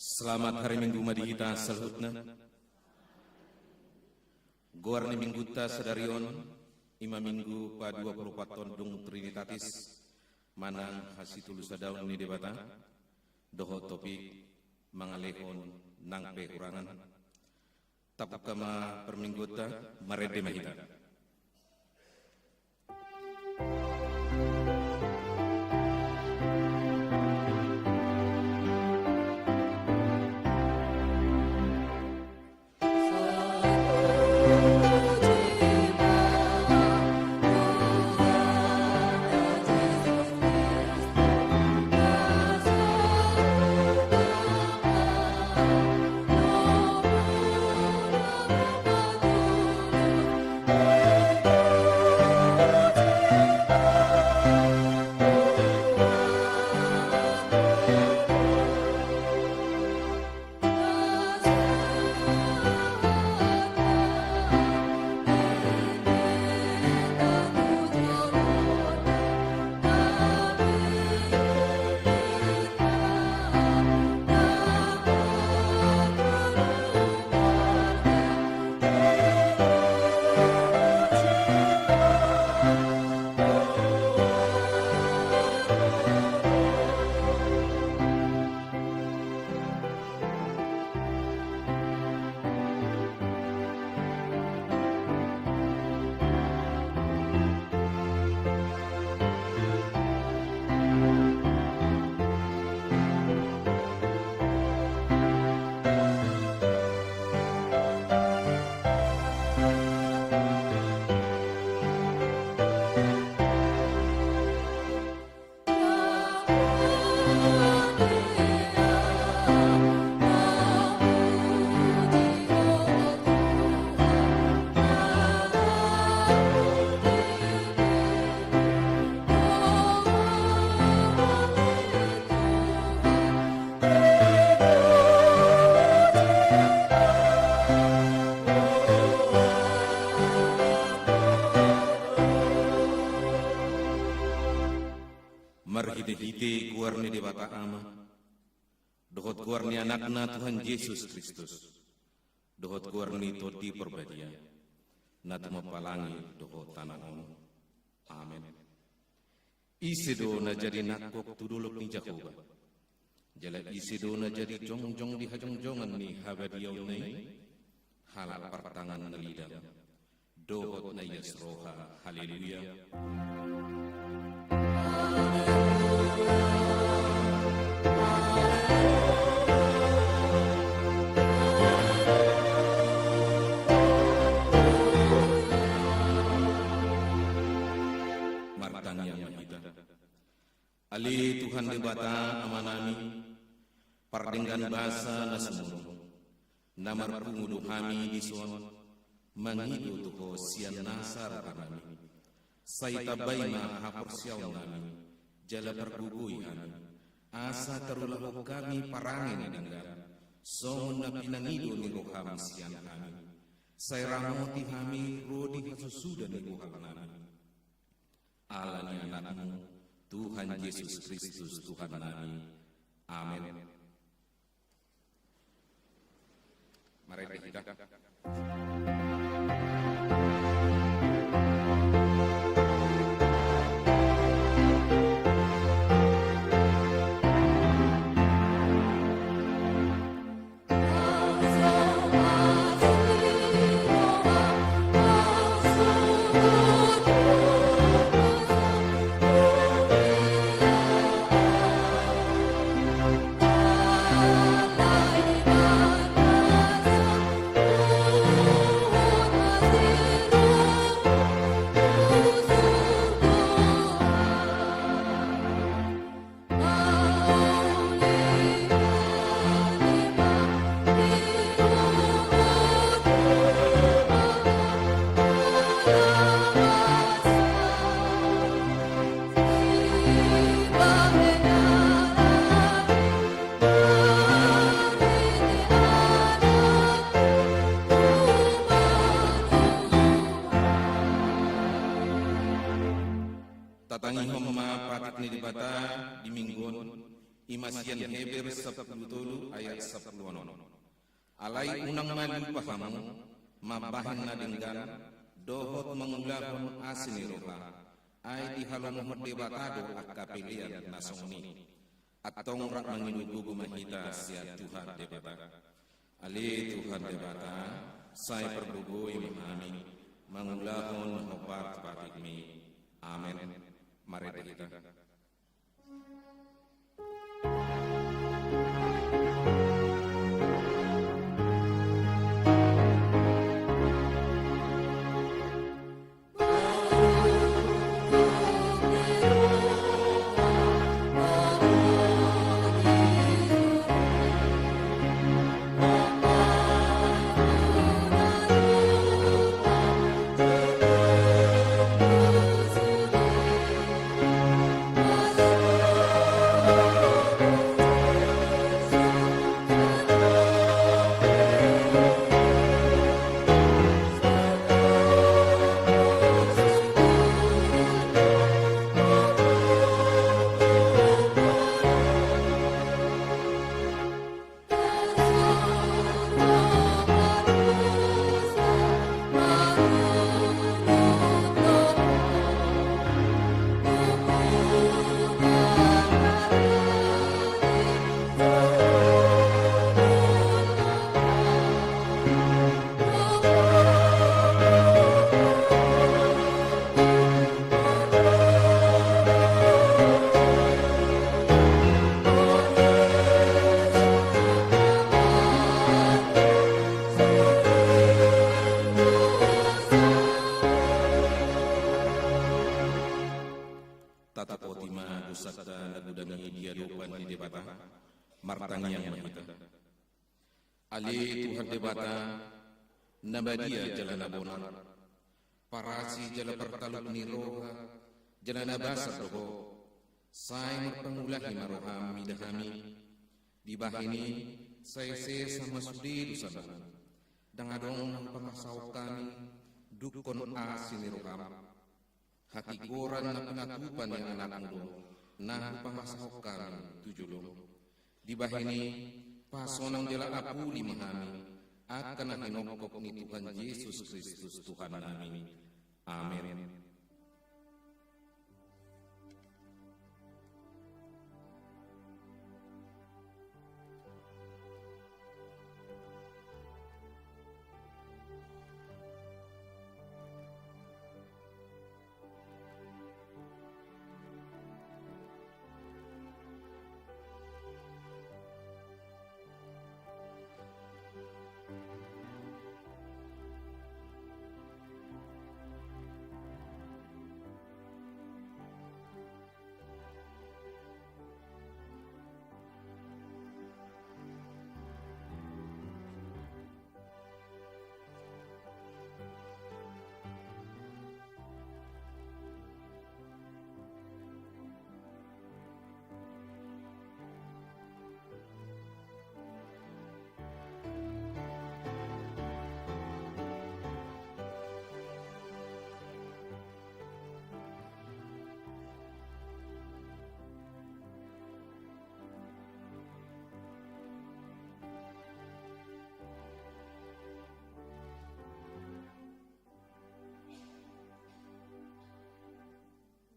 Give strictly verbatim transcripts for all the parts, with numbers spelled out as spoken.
Selamat hari Minggu ma di hita saluhutna. Goar ni Minggunta sadari on, i ma Minggu padua pulu opat on dung Trinitatis, manang hasitulusadaon ni Debata, dohot topik mangalehon nang pe hurangan. Tapungka ma parmingguonta, marende ma hita. Marhitehite goar ni Debata Ama, dohot goar ni Anakna Tuhan Jesus Kristus, dohot goar ni Tondi Parbadia, na tumompa langit dohot tano on. Amen. Ise do na jadi nangkok tu dolok ni Jahowa? Jala ise do na jadi jongjong di hajongjongan ni habadiaonna i? Halak partangan na lidang dohot na ias roha. Haleluya. Martangiang ma hita. Ale Tuhan Debata Amanami, pardenggan basa na sumurung, na marpungu do hami dison, mangido tu Ho sian nasa rohanami. Sai tambai ma haporseaonnami, jala pargogoi hami, asa tarulahon hami parange na denggan, songon na pinangido ni roham sian hami. Sai ramoti hami ro di hasusuda ni rohanami. Ala ni Anakmu, Tuhan Jesus Kristus, Tuhannami. Amen. Marende hita. Tatangihon ma patik ni Debata di Minggu on, I ma sian Heber sampulu tolu ayat sampulu onom. Alai unang ma lupa hamu mambahen na denggan dohot mangulahon asi ni roha, ai dihalomohon Debata do angka pelean na songon i. Antong rap mangido gogo ma hita sian Tuhan Debata. Ale Tuhan Debata, sai pargogoi ma hami mangulahon hombar tu patikmi. Amen. Marende hita. Tatapoti ma dosanta na godang i di adopan ni Debata. Martangiang ma hita. Ale Tuhan Debata, na badia jala na bonar, parasi jala partalup ni roha, jala na basar do Ho, sai marpangulahi ma roham mida hami. Dibahen i, sai sesa ma sude dosanami, ndang adong na hupangasahon hami dungkon asi ni roham. Hatigoran na pinatupa ni anakmu do na hupangasahon hami tu jolom. Dibahen i, pasonang jala apuli ma hami angka na hinophop ni Tuhan Jesus Kristus Tuhannami. Amen.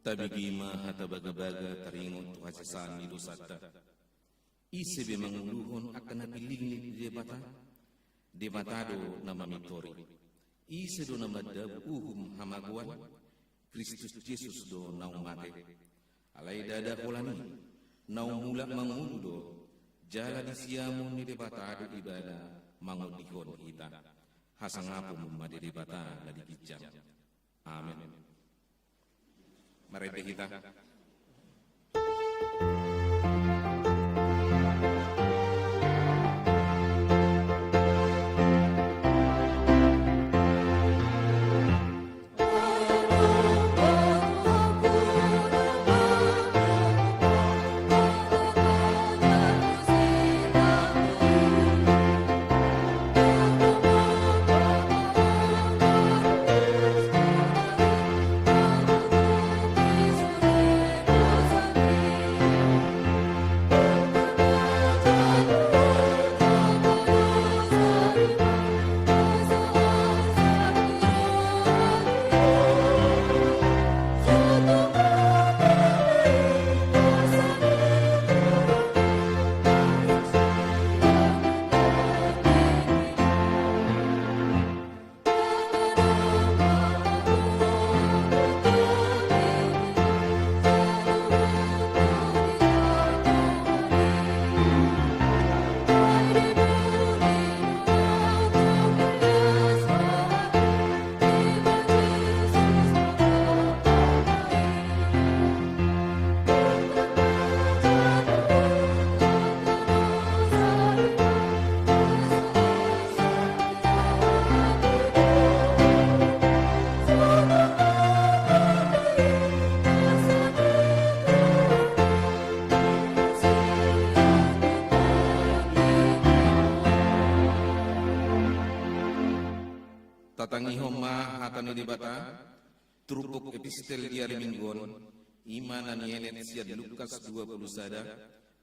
Tabege ma hata bagabaga taringot tu hasesaan ni dosanta. Ise be manguluhon angka na pillit ni Debata? Debata do na mamintori. Ise do na mandabu uhum hamagoan? Kristus Jesus do naung mate. Alai ndada holan i, naung mulak mangolu do, jala di siamun ni Debata do ibana mangondihon hita. Hasangapon ma di Debata na di ginjang. Amen. Marende hita. Turpuk epistel di ari Minggu on, i ma na nienet sian Lukas dua pulu sada,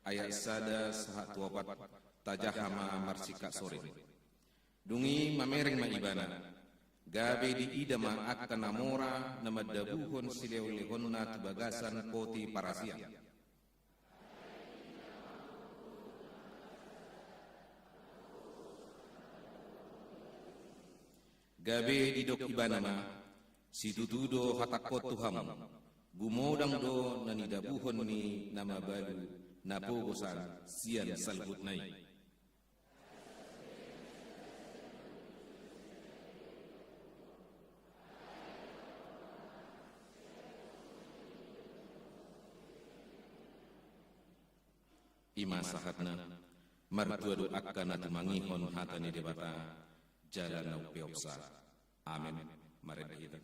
ayat sada sahat tu opat, tajaha ma marsingkat soring. Dung i mamereng ma ibana, gabe diida ma angka na mora na mandabuhon silehonlehonna tu bagasan poti parasian. Gabe didok ibana ma, situtu do hatangkon tu hamu, gumodang do na nidabuhon ni na mabalu na pogosan sian saluhutna i. I ma sahatna, martua do angka na tumangihon hata ni Debata, jala na umpeopsa. Amen. Marende hita.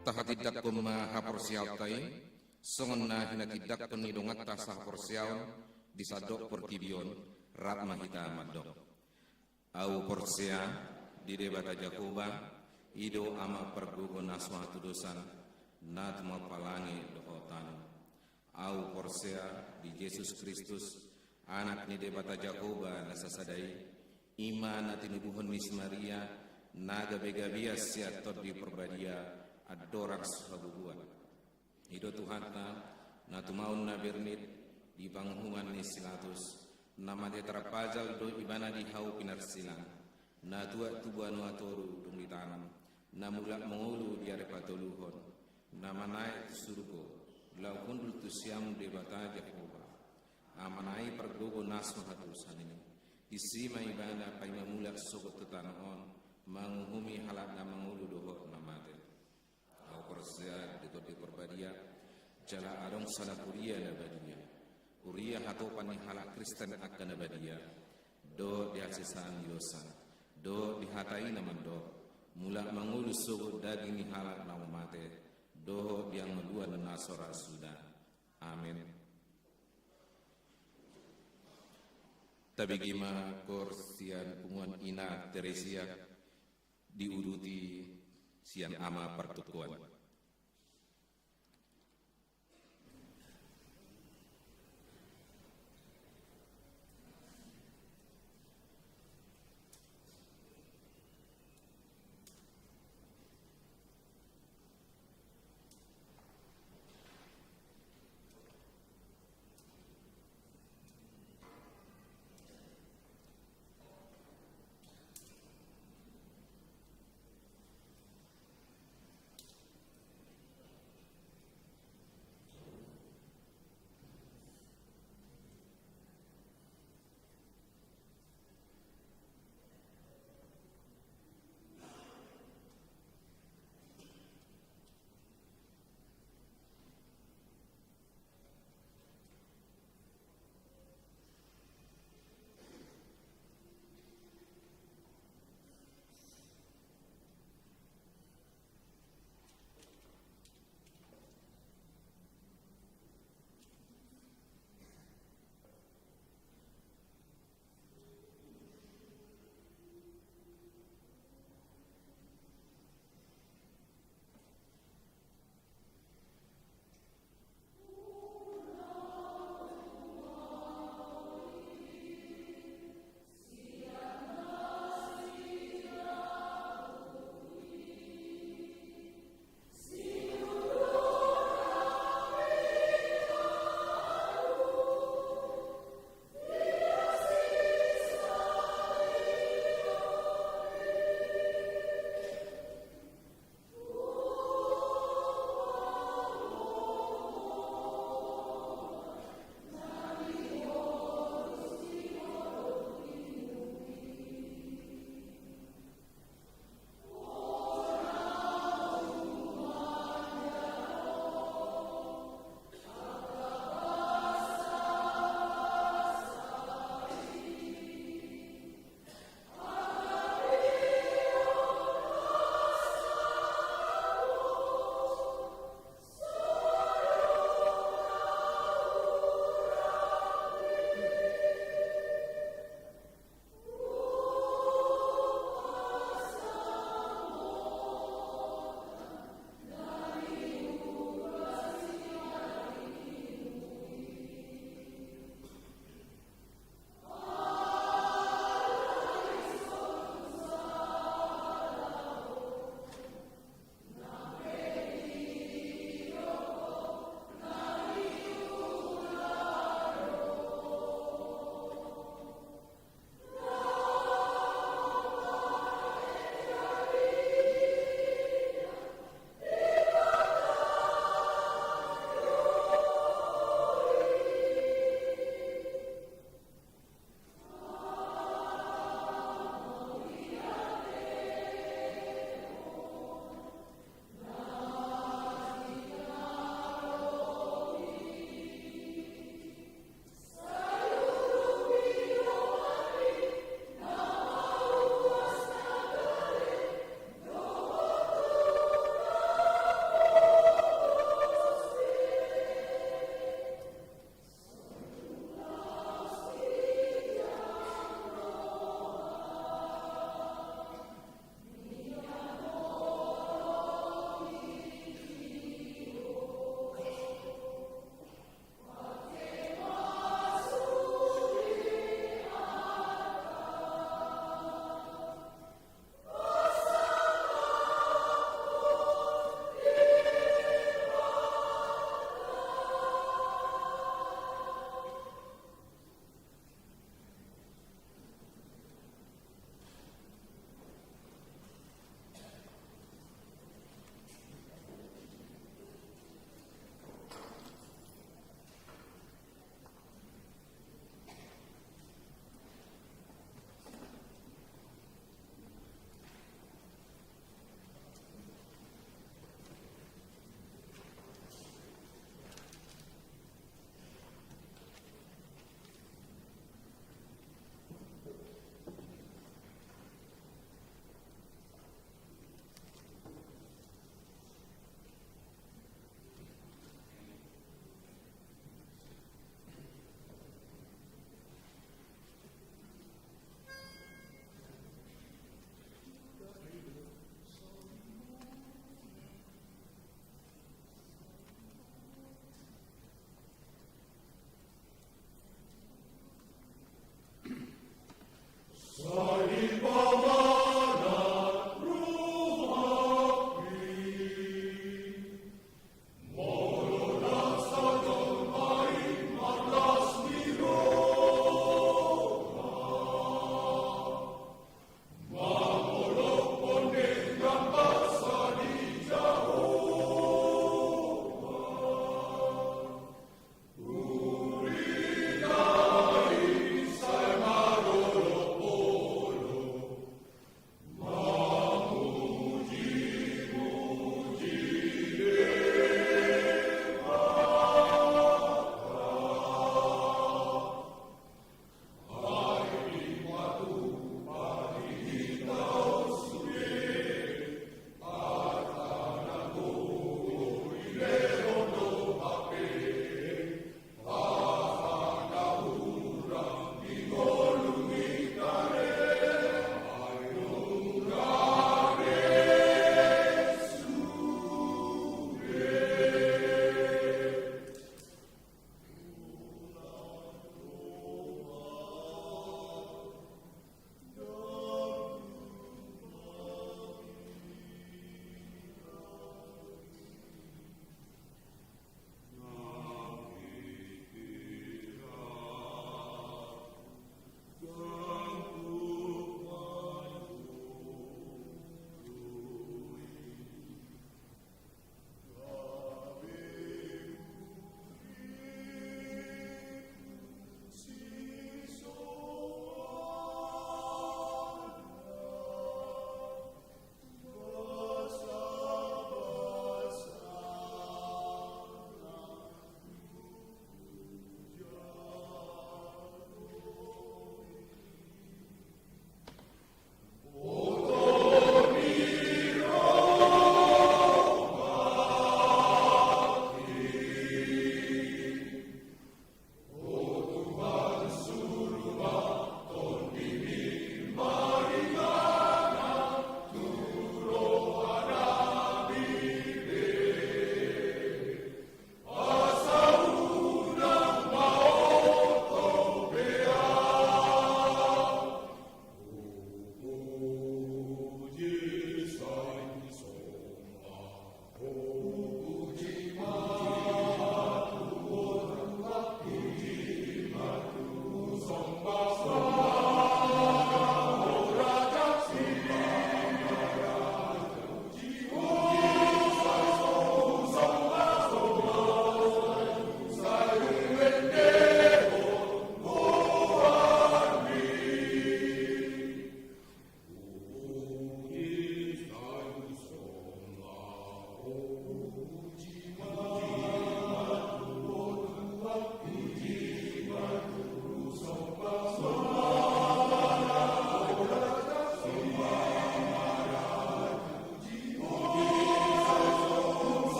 Tahatindangkon ma haporseaonta i, songon na hinatindangkon ni donganta sahaporseaon di sandok portibi on, rap ma hita mandok. Ahu porsea di Debata Jahowa, i do Ama pargogo na so hatudosan, na tumompa langit dohot tano. Ahu porsea di Jesus Kristus, Anak ni Debata Jahowa na sasada i, i ma na tinubuhon ni si Maria, na gabegabean sian Tondi Parbadia, andorang so habubuan. I do Tuhanta, na tumaon na bernit di panguhuman ni si Pilatus, na mate tarpajal do Ibana di hau pinarsilang, na tuat tu banua toru dung ditanom, na mulak mangolu di ari patoluhon, na manaek tu surgo, laho hundul tu siamun Debata Jahowa, Amana i pargogo na so hatudosan i. Disi ma Ibana paima mulak sogot tu tano on, manguhumi halak na mangolu dohot na mate. Ahu porsea di Tondi Parbadia, jala adong sada huria na badia. Huria hatopan ni halak Kristen angka na badia, dohot di hasesaan ni dosa, dohot di hata i na mandok, mulak mangolu sogot daging ni halak na mate, dohot di hangoluan na so ra suda. Amen. Tabege ma koor sian punguan Ina Teresia, diuduti sian Ama Partokoan.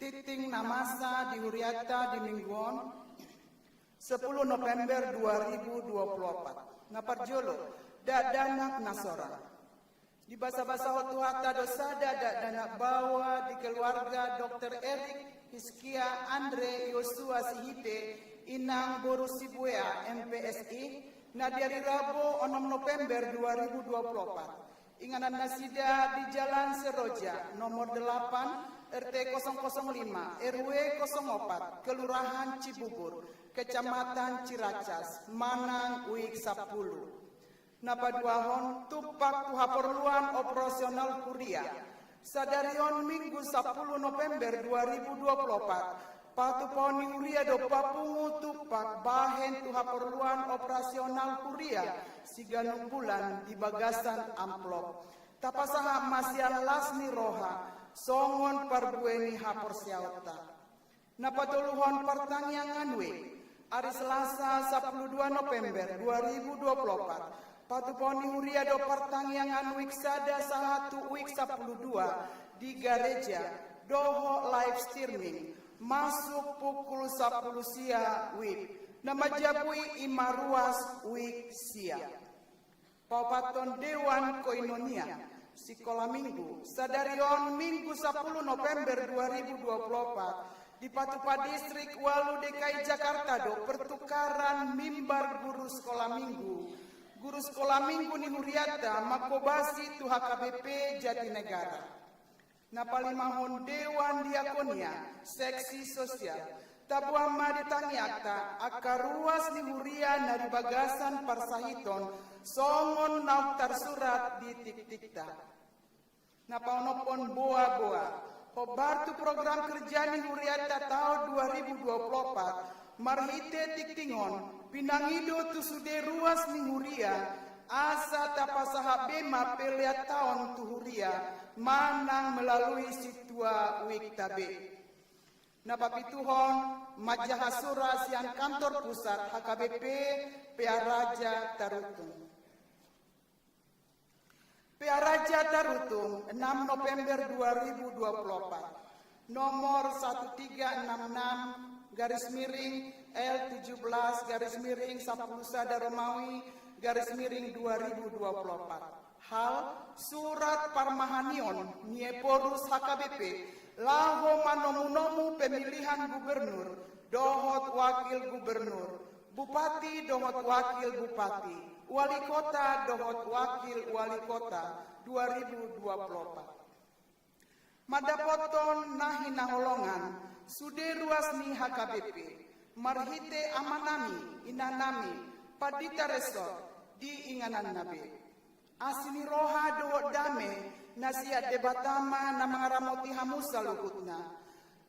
Tingting na masa di hurianta di minggu on, sepuluh November dua ribu dua puluh opat. Na parjolo, dakdanak na sorang. Dibasabasahon Tuhanta do sada dakdanak baoa di keluarga Dokter Erik Hiskia Andre Yosua Sihipe, inang boru Sibuea, M P S I, na di ari Rabu onom November dua ribu dua puluh opat. Inganan nasida di Jalan Seroja, nomor delapan, R T kosong kosong lima, R W kosong opat, Kelurahan Cibubur, Kecamatan Ciracas, manang Uik Sampulu. Na paduahon, tumpak tu haporluan operasional huria. Sadari on Minggu sampulu November dua ribu dua puluh opat, patupaon ni huria do papungu tumpak bahen tu haporluan operasional huria siganup bulan di bagasan amplop. Tapasahat ma sian las ni roha, songon parbue ni haporseaonta. Na patoluhon, partangiangan Uik. Ari Selasa sampulu dua November dua ribu dua puluh opat, patupaon ni huria do partangiangan Uik sada sahat tu Uik sampulu dua di gareja, dohot live streaming, masuk pukul sampulu sia W I B. Na manjabui i ma ruas Uik sia. Paopathon, Dewan Koinonia, Sikola Minggu. Sadari on Minggu sampulu November dua ribu dua puluh opat, dipatupa Distrik Walu D K I Jakarta do pertukaran mimbar guru Sikola Minggu, guru Sikola Minggu ni hurianta mangkobasi tu H K B P Jatinegara. Na palimahon, Dewan Diakonia, Seksi Sosial. Taboan ma di tangiangta angka ruas ni huria na di bagasan parsahiton, songon naung tarsurat di tiktikta. Na paonomhon, boaboa. Hombar tu program kerja ni hurianta taon dua ribu dua puluh opat, marhite tingting on, pinangido tu sude ruas ni huria, asa tapasahat be ma pelean taon tu huria, manang melalui sintua Uikta be. Na papituhon, manjaha surat sian kantor pusat H K B P Pearaja Tarutung. Pearaja Tarutung, enam November dua ribu dua puluh opat, nomor satu tiga enam enam garis miring L tujuh belas garis miring sepuluh sada Romawi garis miring dua ribu dua puluh opat. Hal, surat parmahanion ni Ephorus H K B P laho manomunomu pemilihan gubernur dohot wakil gubernur, bupati dohot wakil bupati, wali kota dohot wakil wali kota dua ribu dua puluh opat. Mandapothon na hinaholongan sude ruas ni H K B P, marhite amanami, inanami, pandita resort, di ingananna be. Asi ni roha dohot dame na sian Debata ma na mangaramoti hamu saluhutna.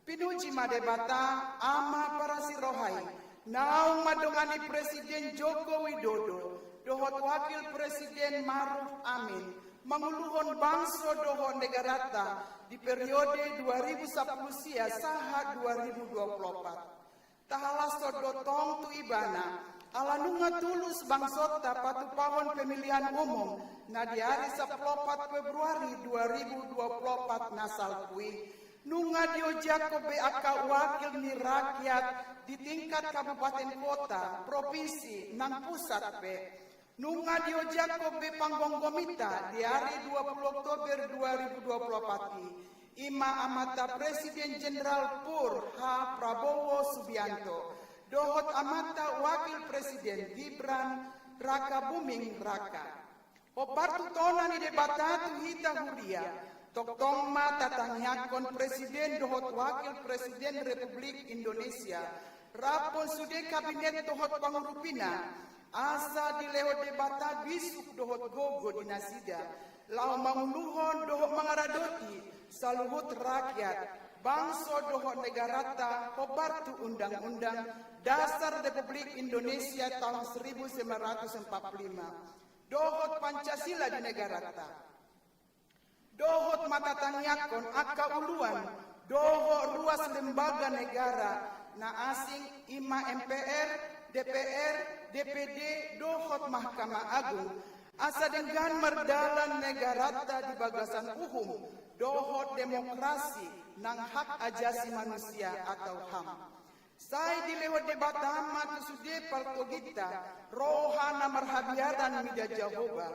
Pinuji ma Debata, Ama parasi roha i, naung mandongani Presiden Joko Widodo dohot Wakil Presiden Maruf Amin manguluhon bangso dohot negaranta di periode dua ribu sepuluh sia sahat dua ribu dua puluh opat. Tahalashon do tong tu ibana, ala nunga tulus bangsonta patupahon pemilihan umum na di ari sampulu opat Februari dua ribu dua puluh opat na salpu i. Nunga diojak be angka wakil ni rakyat di tingkat kabupaten kota, provinsi, nang pusat pe. Nunga diojak be panggomgominta di ari dua puluh Oktober dua ribu dua puluh opat i, i ma amanta Presiden Jenderal Pur H Prabowo Subianto, dohot amanta Wakil Presiden Gibran Rakabuming Raka. Hombar tu tona ni Debata tu hita huria, tongtong ma tatangiangkon Presiden dohot Wakil Presiden Republik Indonesia, rap dohot sude kabinet dohot pangurupina, asa dilehon Debata bisuk dohot gogo di nasida, laho manguluhon dohot mangaradoti saluhut rakyat, bangso dohot negaranta hombar tu Undang-Undang Dasar Republik Indonesia tahun seribu sembilan ratus empat puluh lima, dohot Pancasila di negaranta. Dohot ma tatangiangkon angka uluan dohot ruas lembaga negara na asing, i ma M P R, D P R, D P D, dohot Mahkamah Agung, asa denggan mardalan negaranta di bagasan uhum dohot demokrasi nang hak ajasi manusia atau HAM. Sai dilehon Debata ma tu sude partoginta roha na marhabiaran mida Jahowa,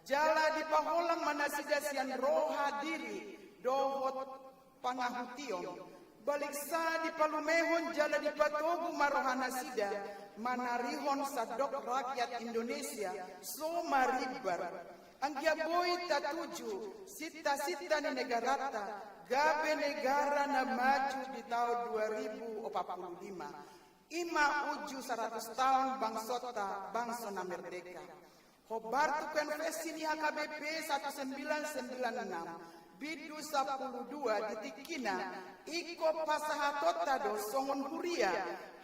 jala dipaholang ma nasida sian roha diri dohot pangahution. Baliksa dipalumehon jala dipatogu ma rohanasida manarihon sandok rakyat Indonesia so marimbar. Anggiat boi tatuju sintasinta ni negaranta gabe negara na maju di taon dua ribu opat puluh lima. I ma uju saratus taon bangsonta, bangso na merdeka. Hombar tu konvensi ni H K B P satu sembilan sembilan enam, bindu sampulu dua di tingkina, ingkon pasahatonta do songon huria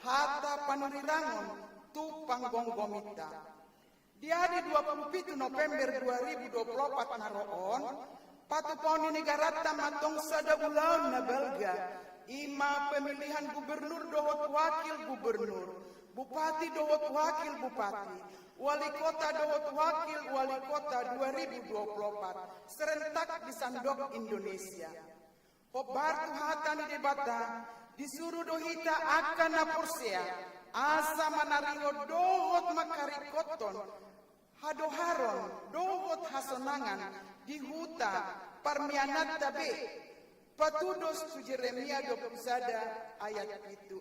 hata panurirangon tu panggomgominta. Di ari dua puluh pitu November dua ribu dua puluh opat na ro on, patupaon ni negaranta ma antong sada ulaon na balga, i ma pemilihan gubernur dohot wakil gubernur, bupati dohot wakil bupati, wali kota dohot wakil wali kota dua ribu dua puluh opat, serentak di sandok Indonesia. Hombar tu hata ni Debata, disuru do hita angka na porsea, asa manarihon dohot mangkaringkothon hadoharon dohot hasonangan di huta parmiananta be, patudos tu Jeremia dua puluh sada ayat pitu.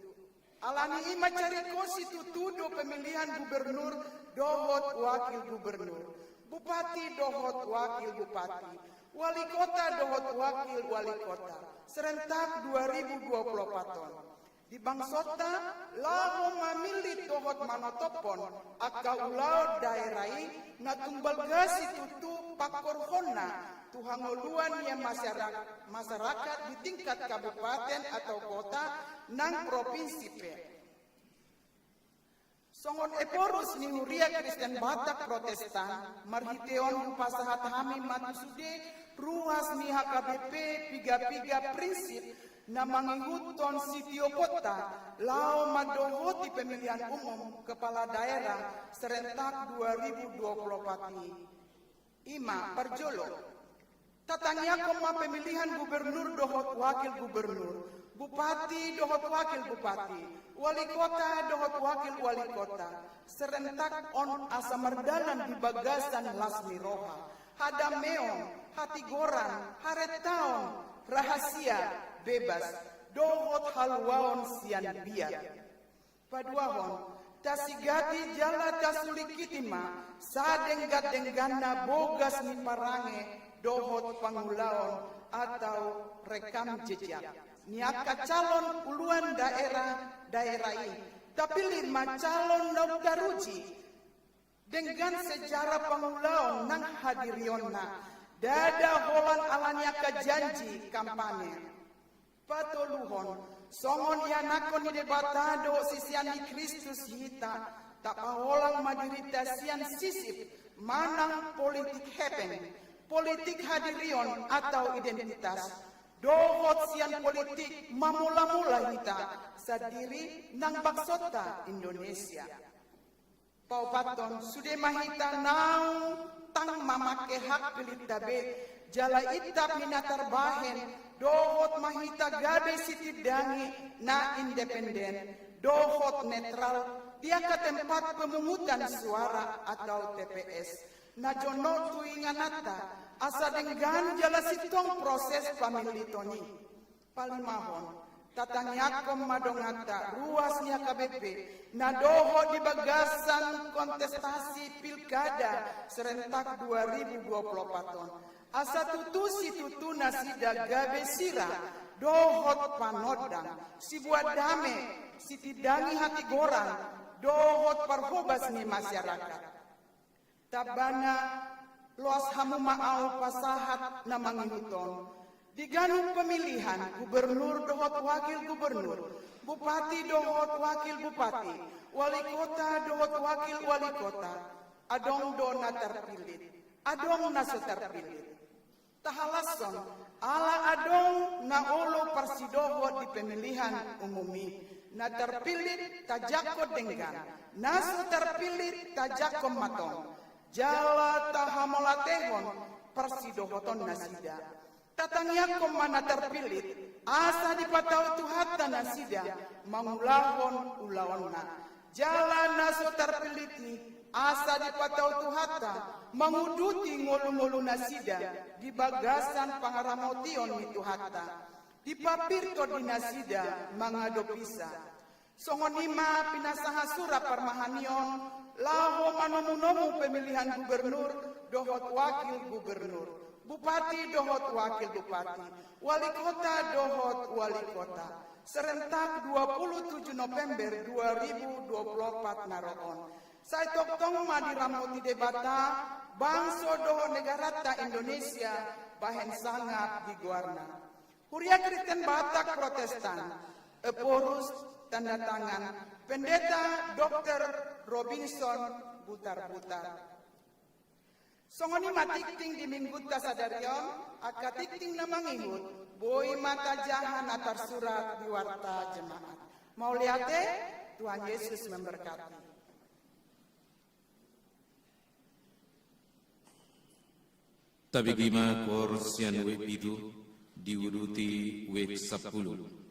Alani i mansai ringkot situtu do pemilihan gubernur dohot wakil gubernur, bupati dohot wakil bupati, wali kota dohot wakil wali kota, serentak dua ribu dua puluh opat on. Di bangsonta laho mamillit dohot manotophon angka ulaon daerah i na tung balga situtu pangkorhonna tu hangoluan ni masyara-, masyarakat di tingkat kabupaten atau kota nang propinsi pe. Songon ephorus ni Huria Kristen Batak Protestan, marhite on hupasahat hami ma tu sude ruas ni H K B P piga-piga prinsip na mangihuthon sitioponta laho mandohoti pemilihan umum kepala daerah serentak dua ribu dua puluh opat i. I ma parjolo, tatangiangkon ma pemilihan gubernur dohot wakil gubernur, bupati dohot wakil bupati, wali kota dohot wakil wali kota, serentak on asa mardalan di bagasan las ni roha, hadameon, hatigoran, harentaon, rahasia, bebas, dohot haluaon sian biar. Paduahon, tasigati jala tasulingkiti ma sadenggan-dengganna bogas ni parange dohot pangulaon atau rekam jejak ni angka calon uluan daerah-daerah i. Tapillit ma calon naung taruji denggan sejarah pangulaon nang hadirionna, ndada holan alani angka janji kampanye. Patoluhon, songon ianakhon ni Debata dohot sisean ni Kristus hita, tapaholang ma dirinta sian sisip manang politik hepeng, politik hadirion atau identitas, dohot sian politik mamula-mula hita sandiri nang bangsonta Indonesia. Paopathon, sude ma hita naung tang mamangke hak pillinta be, jala intap ni na tarbahen, dohot ma hita gabe sitindangi na independen dohot netral di angka tempat pemungutan suara atau T P S na jonok tu ingananta, asa denggan jala sintong proses pamilliton i. Palimahon, tatangiangkon ma donganta ruas ni H K B P na dohot di bagasan kontestasi pilkada serentak dua ribu dua puluh opat on, asa tutu situtu nasida gabe sira dohot panondang, sibuat dame, sitindangi hatigoran dohot parhobas ni masyarakat. Tambana, loas hamu ma ahu pasahat na mangihut on. Di ganup pemilihan gubernur dohot wakil gubernur, bupati dohot wakil bupati, wali kota dohot wakil wali kota, adong do na tarpillit, adong na so tarpillit. Tahalashon, ala adong na olo parsidohot di pemilihan umum i, na tarpillit tajangkon denggan, na so tarpillit tajangkon ma tong, jala tahamauliatehon parsidohoton nasida. Tatangiangkon ma na tarpillit, asa dipatau Tuhanta nasida mangulahon ulaonna. Jala na so tarpillit i, asa dipatau Tuhanta manguduti ngolungolu nasida di bagasan pangaramotion ni Tuhanta. Dipapirhon di nasida mangadopisa. Songon i ma pinasahat surat parmahanion laho manomunomu pemilihan gubernur dohot wakil gubernur, bupati dohot wakil bupati, wali kota dohot wali kota, serentak dua puluh tujuh November dua ribu dua puluh empat na ro on. Sai tongtong ma diramoti Debata bangso dohot negaranta Indonesia bahen sangap di goarna. Huria Kristen Batak Protestan, Ephorus, tanda tangan Pendeta Doktor Robinson Butarbutar. Songon i ma tingting di minggunta sadari on. Angka tingting na mangihut boi ma tajaha na tarsurat di Warta Jemaat. Mauliate. Tuhan Yesus memberkati. Tabege ma koor sian wijk pitu, diuduti wijk sampulu.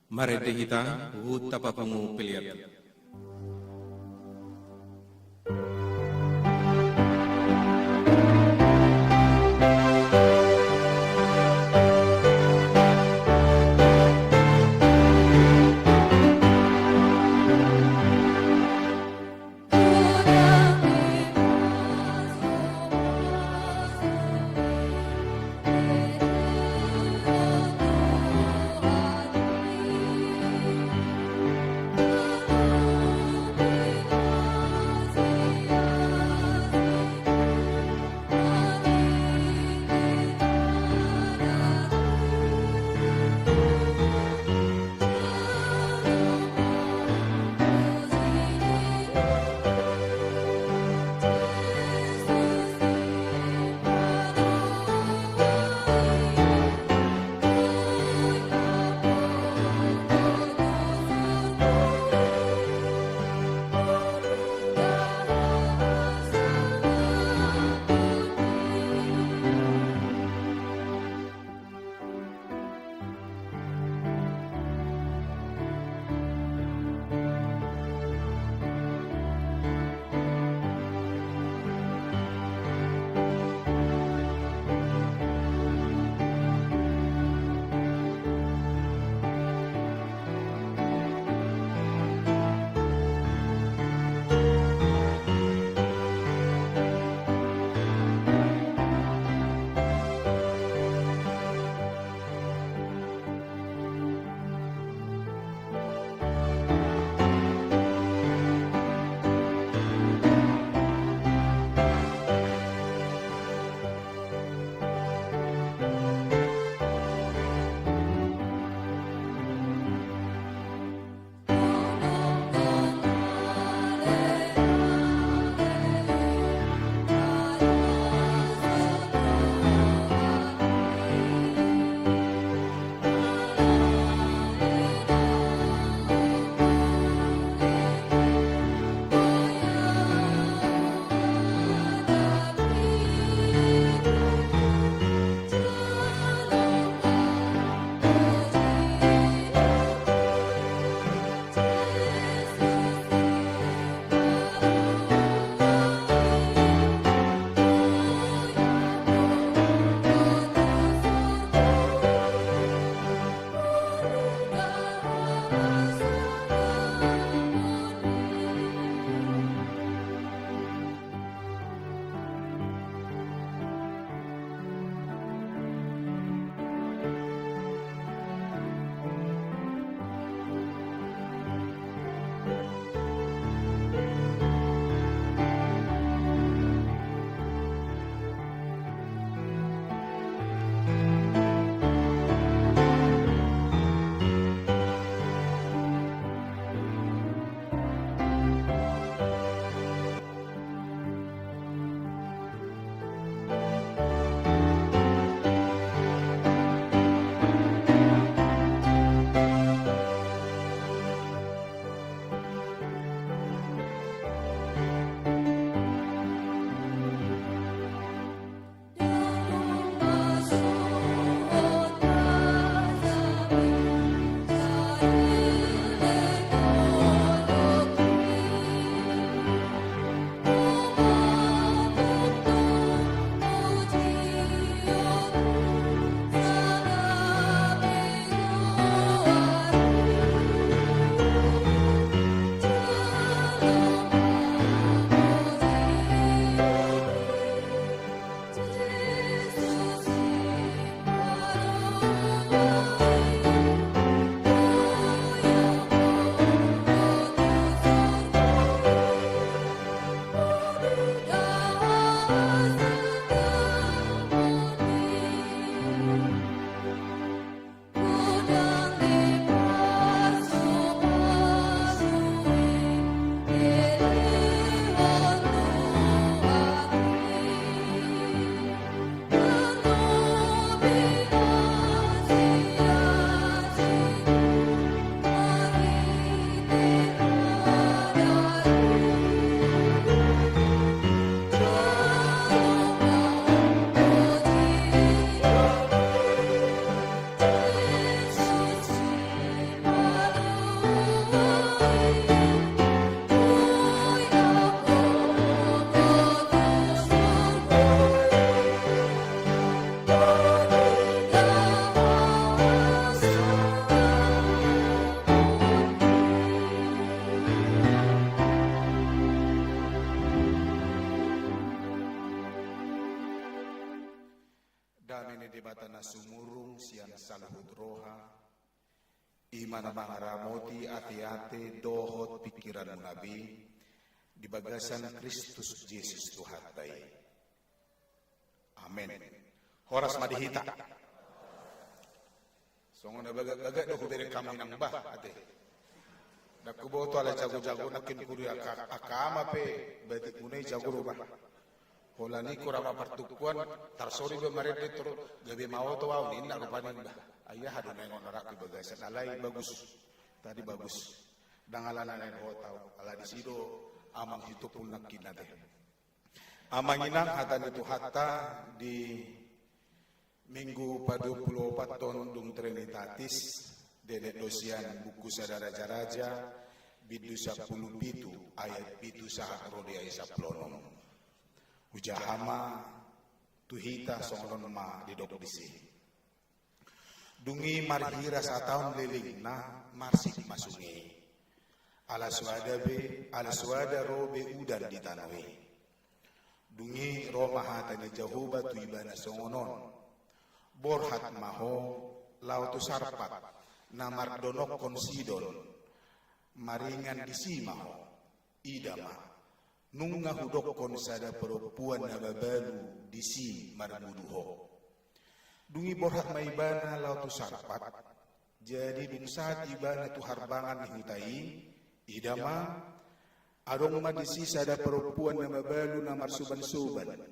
Marende hita, huhut tapapungu pelean. Debata na sumurung sian saluhut roha, i ma na mangaramoti ateate dohot pingkiranmuna be di bagasan Kristus Jesus Tuhanta i. Amen. Horas ma di hita. Songon na bagak-bagak do hubereng hamu inang bah, ate. Ndang huboto ala jago-jago nangkin, huria angka, angka ama pe batikmuna i jago do bah. Holan i hurang ma partumpuan, tarsori be marende tor gabe maoto au ninna rupani bah. Ai aha do na ingot na rap di bagasan, alai bagus. Tadi bagus. Ndang ala na naeng hot au, ala disi do amang Sitompul nangkin, ate. Amang inang, hata ni Tuhanta di Minggu paduapuluopathon dung Trinitatis, derek do sian buku Sada Raja-raja, bindu sampulu pitu, ayat pitu sahat ro di ayat sampulu onom. Hujaha ma tu hita, songon on ma didok disi. Dung i marhira sataon lelengna, marsik ma sunge i. Ala soada be, ala soada ro be udan di tano i. Dung i ro ma hata ni Jahowa tu ibana songon on: Borhat ma ho laho tu Sarpat, na mardonokkon Sidon, maringan disi ma ho. Ida ma, nunga hudokkon sada parompuan na mabalu disi marmudu ho. Dung i borhat ma ibana laho tu Sarpat. Jadi dung sahat ibana tu harbangan ni huta i, ida ma, adong ma disi sada parompuan na mabalu na marsoban-soban.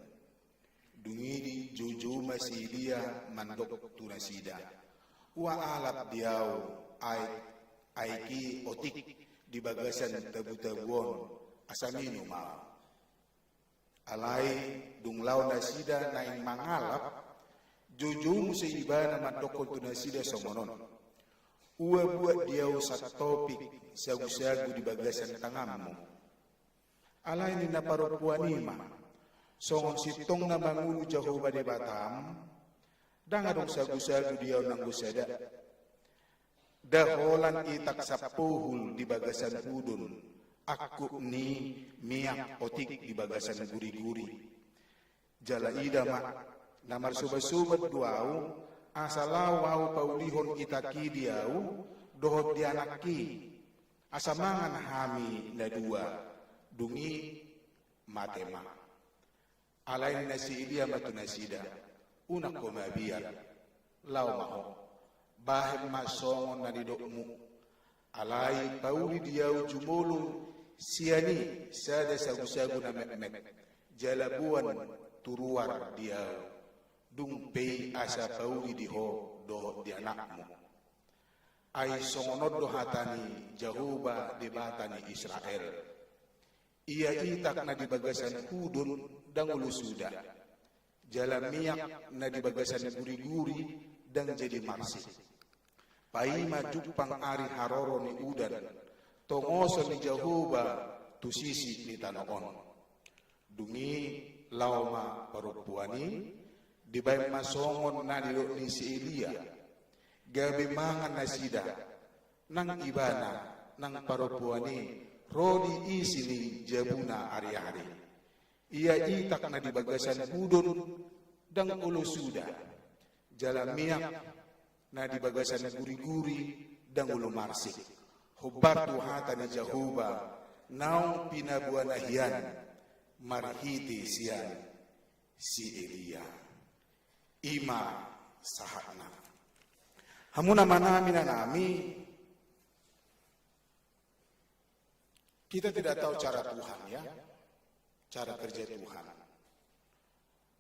Dung i dijoujou ma si Elia mandok tu nasida: Ua alap di ahu aek, aek i otik di bagasan tabu-tabu on, asa minum ahu. Alai dung laho nasida naeng mangalap, joujou muse ibana mandokkon tu nasida songon on: Ua buat di ahu santopik sagu-sagu di bagasan tanganmu. Alai ninna parompuan i ma: Songon sintong na mangolu Jahowa Debatam, ndang adong sagu-sagu di ahu nanggo sada. Nda holan itak sapohul di bagasan hudon, angkup ni miak otik di bagasan guri-guri. Jala ida ma, na marsoban-soban do ahu, asa laho ahu paulihon itak i di ahu dohot di anak i, asa mangan hami na dua. Dung i mate ma. Alai ninna si Elia ma tu nasida: Unang ho mabiar, laho ma ho, bahen ma songon na nidokmu. Alai pauli di ahu jumolo sian i sada sagu-sagu na metmet, jala boan tu ruar di ahu, dung pe i asa pauli di ho dohot di anakmu. Ai songon on do hata ni Jahowa Debata ni Israel: Ia itak na di bagasan hudon ndang olo suda, jala miak na di bagasan guri-guri ndang jadi marsik, paima jumpang ari haroro ni udan, tongoson ni Jahowa tu sisi ni tano on. Dung i laho ma parompuan i, dibahen ma songon na nidok ni si Elia. Gabe mangan nasida, nang ibana nang parompuan i ro di isi ni jabuna ari-ari. Ia itak na di bagasan hudon ndang olo suda, jala miak na di bagasan guri-guri ndang olo marsik, hombar tu hata ni Jahowa naung pinaboana hian marhite sian si Elia. I ma sahatna. Hamu na manami na nami, kita tidak tahu cara Tuhan, ya, cara kerja Tuhan.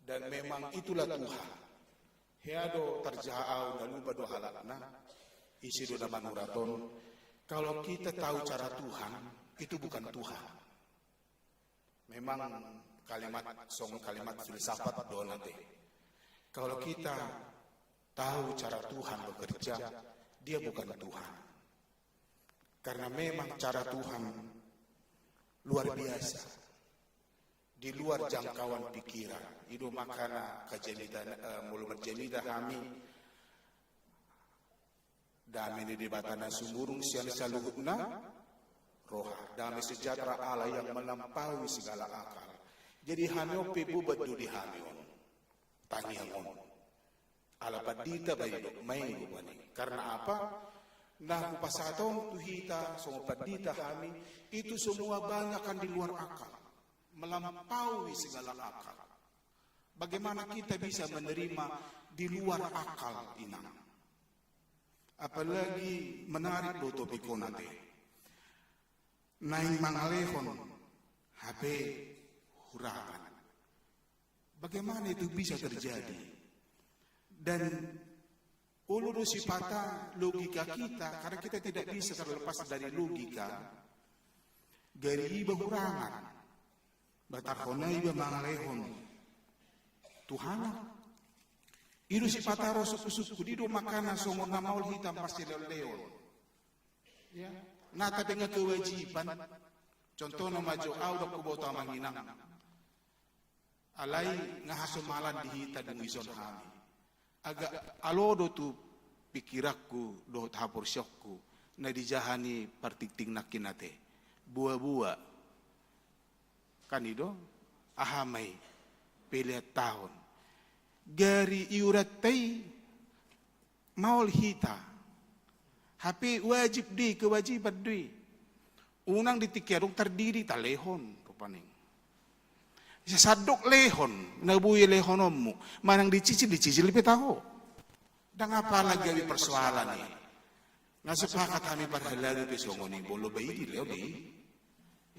Dan memang itulah Tuhan. Hea do tarjaha ahu na lupa do halakna, ise do na manurat on. Kalau kita tahu cara Tuhan, itu bukan Tuhan. Memang kalimat, songon kalimat filsafat do on, ate. Kalau kita tahu cara Tuhan bekerja, dia bukan Tuhan. Karena memang cara Tuhan luar biasa. Di luar jangkauan pikiran. I do makana kajamita, eh, molo marjamita hami, dame ni Debata na sumurung sian saluhutna roha. Damai sejahtera Allah yang melampaui segala akal. Jadi hami on pe boban do di hami on tangiang on. Ala pandita baen do, maen do bani. Karena apa? Na hupasahat on tu hita songon pandita hami, itu semua banyak kan di luar akal, melampaui segala akal. Bagaimana kita bisa menerima di luar akal, Inang? Apalagi menarik do topik on ate. Naeng mangalehon hape hurangan. Bagaimana itu bisa terjadi? Dan olo do sipata logika kita, karena kita tidak bisa terlepas dari logika. Gari iba hurangan, batarhona iba mangalehon tu hana. I do sipata ro sungkun-sungkun, i do makana songon na maol hita marsilehon-lehon. Ya, na tabe nga kewajiban. Contohna ma jo, au do huboto Amang Inang. Alai nga hasomalan di hita dung dison hami. Agak alo do tu pikiranku dohot haporseaonku na dijaha ni partingting nangkin ate. Boa-boa. Kan i do, aha ma i, pelean tahon. Gari iuranta i maol hita. Hape wajib do i, kewajiban do i. Unang di tingki adong tardidi talehon, rupani. Sandok lehon, na boi lehononmu. Manang dicicil, dicicil pe taho. Ndang apala gabe persoalan i. Nga sepakat hami parhalado pe songon i, molo baen dilehon do i.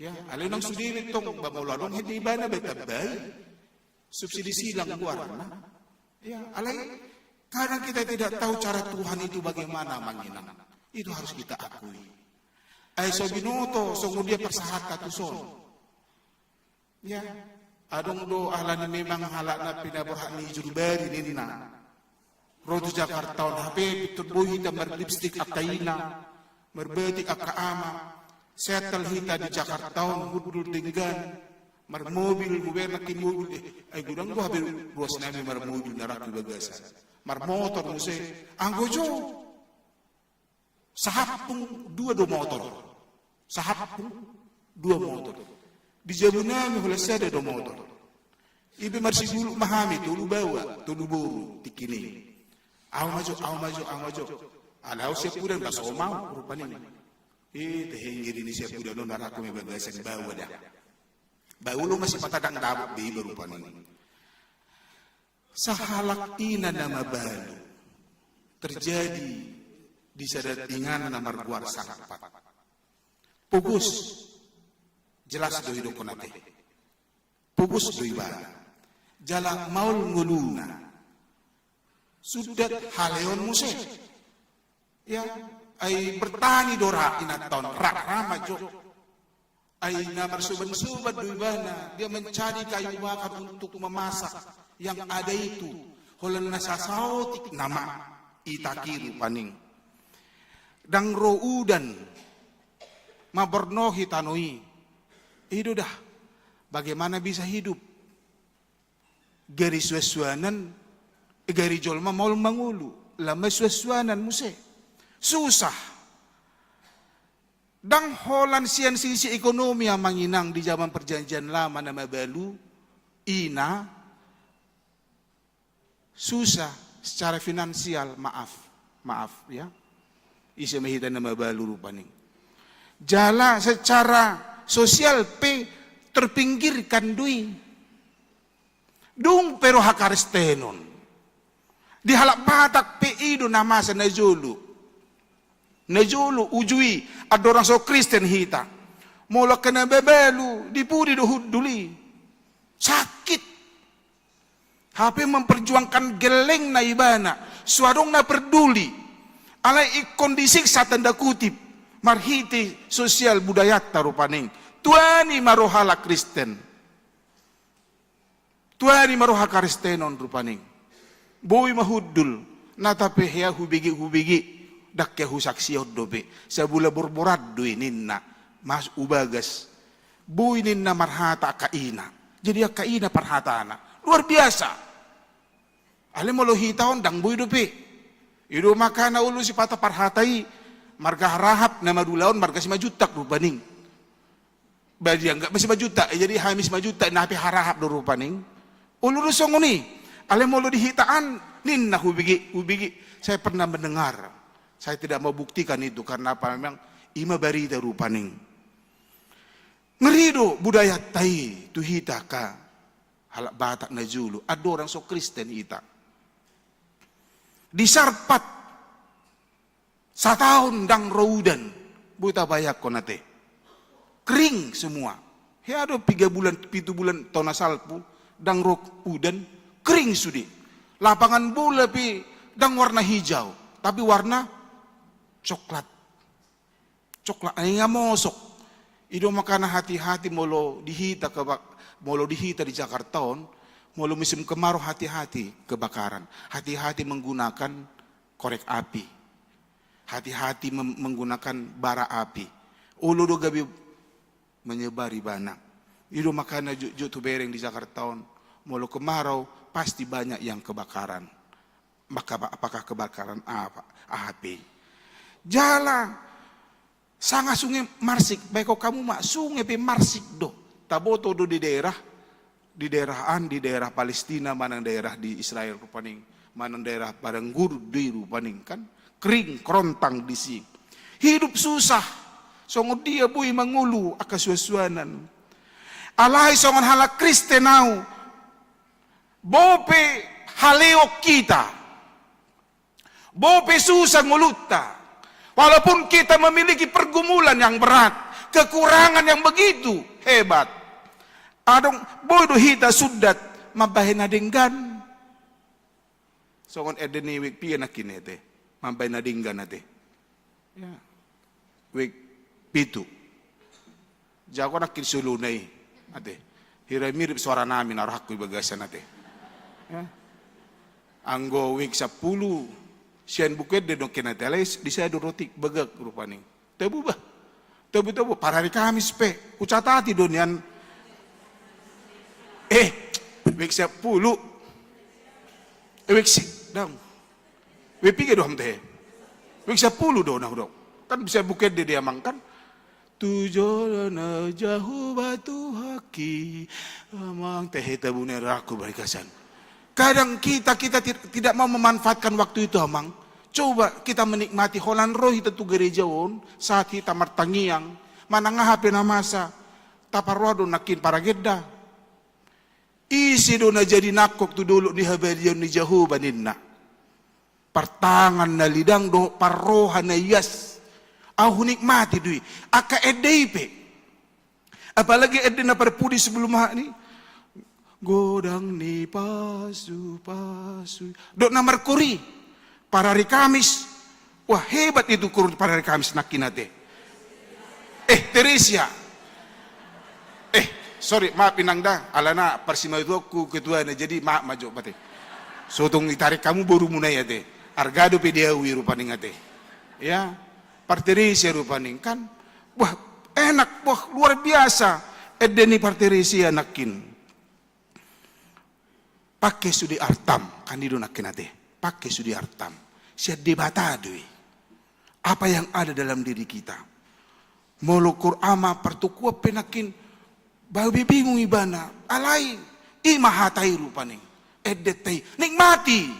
Ya, alai unang sude be tong, ba molo adong hende ibana baen tambai. Subsidi silang goarna. Ya, alai kadang kita tidak tahu cara Tuhan itu bagaimana, Amang Inang. Itu harus kita akui. Ai so binoto songon dia parsahata tuson. Ya, adong do alani memang halak na pinaborhat ni jurbari ninna. Ro tu Jakarta on hape pintor boi hita marlipstik angka ina, marbatik angka ama, setel hita di Jakarta on hundul denggan, marmobil, huberna ki mobil, eh, ai godang do hape ruas nami marmobil na rap di bagasan. Marmotor muse, anggo jo. Sahampung dua do motor. Sahampung dua motor. Di jabu nami holan sada do motor. Ipe marsiguluk ma hami, tolu baoa, tolu boru, tingki ni. Au ma jo, au ma jo, au ma jo. Ala au siampudan, ba so ma au, rupani. Eh, tehenggiri ni siampudan on, na rap ma i bagasan, baoa da. Ba olo ma sipata ndang dapot be iba, rupani. Sahalak ina na mabalu terjadi di sada inganan na margoar Sangpat. Pogos, jelas do idokkon ate. Pogos do ibana. Jala maol ngoluna. Sundat halehon muse. Ya, ai bertani do ra inanta on, ra, ra ma jo. Ai na marsoban-soban do ibana, dia mencari kayu bakar untuk memasak yang ada itu. Holan na sasaotik nama i, tingki, rupani. Ndang ro udan mambornohi tano i. I do da, bagaimana bisa hidup? Gari suan-suanan, eh, gari jolma maol mangolu, lam ma suan-suanan muse. Susah. Ndang holan sian sisi ekonomi, Amang Inang, di zaman Perjanjian Lama na mabalu ina susah secara finansial, maaf, maaf ya. Ise ma hita na mabalu, rupani. Jala secara sosial pe terpinggirkan do i. Dung pe ro hakaristenon, di halak Batak pe i do na masa najolo. Najolo uju i, andorang so Kristen hita. Molo angka na mabalu, di pudi do hundul i. Sakit. Hape memperjuangkan gellengna ibana, so adong na perduli. Alai ingkon disiksa, tanda kutip, marhite sosial budayanta, rupani. Tuani ma ro halak Kristen. Tuani ma ro hakaristenon, rupani. Boi ma hundul, na tape hea hubege, hubege, ndang hea husaksihon dope. Sabula borboran do i ninna, mas ubagas. Boi ninna marhata angka ina. Jadi angka ina parhatana. Luar biasa. Alai molo hita on ndang boi dope. I do makana olo sipata parhata i, marga Harahap na madula on marga Simanjuntak, rupani. Ba dianggap ma Simanjuntak, eh, jadi hami Simanjuntak, na hape Harahap do, rupani. Olo do songon i. Alai molo di hita an, Ninna hubege, hubege, saya pernah mendengar. Saya tidak mau buktikan itu, karena apa, memang i ma barita rupani. Ngeri do budayanta i tu hita angka halak Batak na jolo, andorang so Kristen hita. Di Sarpat, sataon ndang ro udan, boi tabayangkon ate. Kering semua. Hea do piga bulan, pitu bulan tona salpu, ndang ro udan, kering sude. Lapangan bola pe ndang warna hijau, tapi warna coklat. Coklat, ai nga mosok. I do makana hati-hati molo di hita keba-, molo di hita di Jakarta on, molo musim kemarau hati-hati kebakaran. Hati-hati menggunakan korek api. Hati-hati mem-, menggunakan bara api. Olo do gabe menyebar ibana. I do makana jotjot hubereng di Jakarta on, molo kemarau pasti banyak yang kebakaran. Maka ba-, apakah kebakaran apa? Aha pe? Jala sanga sunge marsik, baen hamu ma, sunge pe marsik do. Taboto do di daerah, di daerah an, di daerah Palestina, manang daerah di Israel rupani, manang daerah padang gurun do i rupani, kan? Kering, kerontang disi. Hidup susah, songon dia boi mangolu angka suansuanan. Alai songon halak Kristen au, bope haleon hita, bope susah ngolunta, walaupun kita memiliki pergumulan yang berat, kekurangan yang begitu hebat, adong, boi do hita sundat mambahen na denggan. Songon ende ni wijk piga nangkin ate, mambahen na denggan ate? Ya. Wijk pitu. Jago nangkin solona i ate. Hira mirip suara nami na rohangku di bagasan ate. Ya. Anggo wijk sampulu, sian buku ende do nangkin ate, alai di sada do roti bagak rupani. Tobu bah. Tobu, tobu, parari Kamis pe. Hucatati do nian. Eh, wijk sampulu. Eh, wijk si, dang. Wijk piga do hamu tehe? Wijk sampulu do na hudok. Kan bisa buku ende di amang kan. Tu jolo na Jahowa Tuhanki. Amang tehe tabu ni rohangku bagasan. Kadang kita, kita tid-, tidak mau memanfaatkan waktu itu, amang. Coba kita menikmati, holan ro hita tu gereja on, saat hita martangiang, manang aha pe na masa, taparroha do nangkin paragenda. Ise do na jadi nangkok tu dolok ni habadiaon ni Jahowa ninna. Partangan na lidang dohot parroha na ias. Au hunikmati do i. Angka ende i pe. Apalagi ende na parpudi sebelum aha ni, godang ni pasupasu. Dohot na markoor i. Parari Kamis. Wah, hebat itu koor parari Kamis nangkin ate. Eh, Teresia. Eh, sorry, maaf inang da, alana parsimatuanku ketuana, jadi maaf ma jo ate. So tung ditarik hamu borumuna i ate. Arga dope di au i rupani ate. Ya, par Teresia rupani kan. Wah, enak, wah, luar biasa. Ende ni par Teresia nangkin. Pangke sude artam, kan i do nangkin ate. Pangke sude artam. Sian Debata do i. Apa yang ada dalam diri kita. Molo koor ama partokuan pe nangkin, boi bingung ibana. Alai, i ma hata i rupani. Endenta i. Nikmati.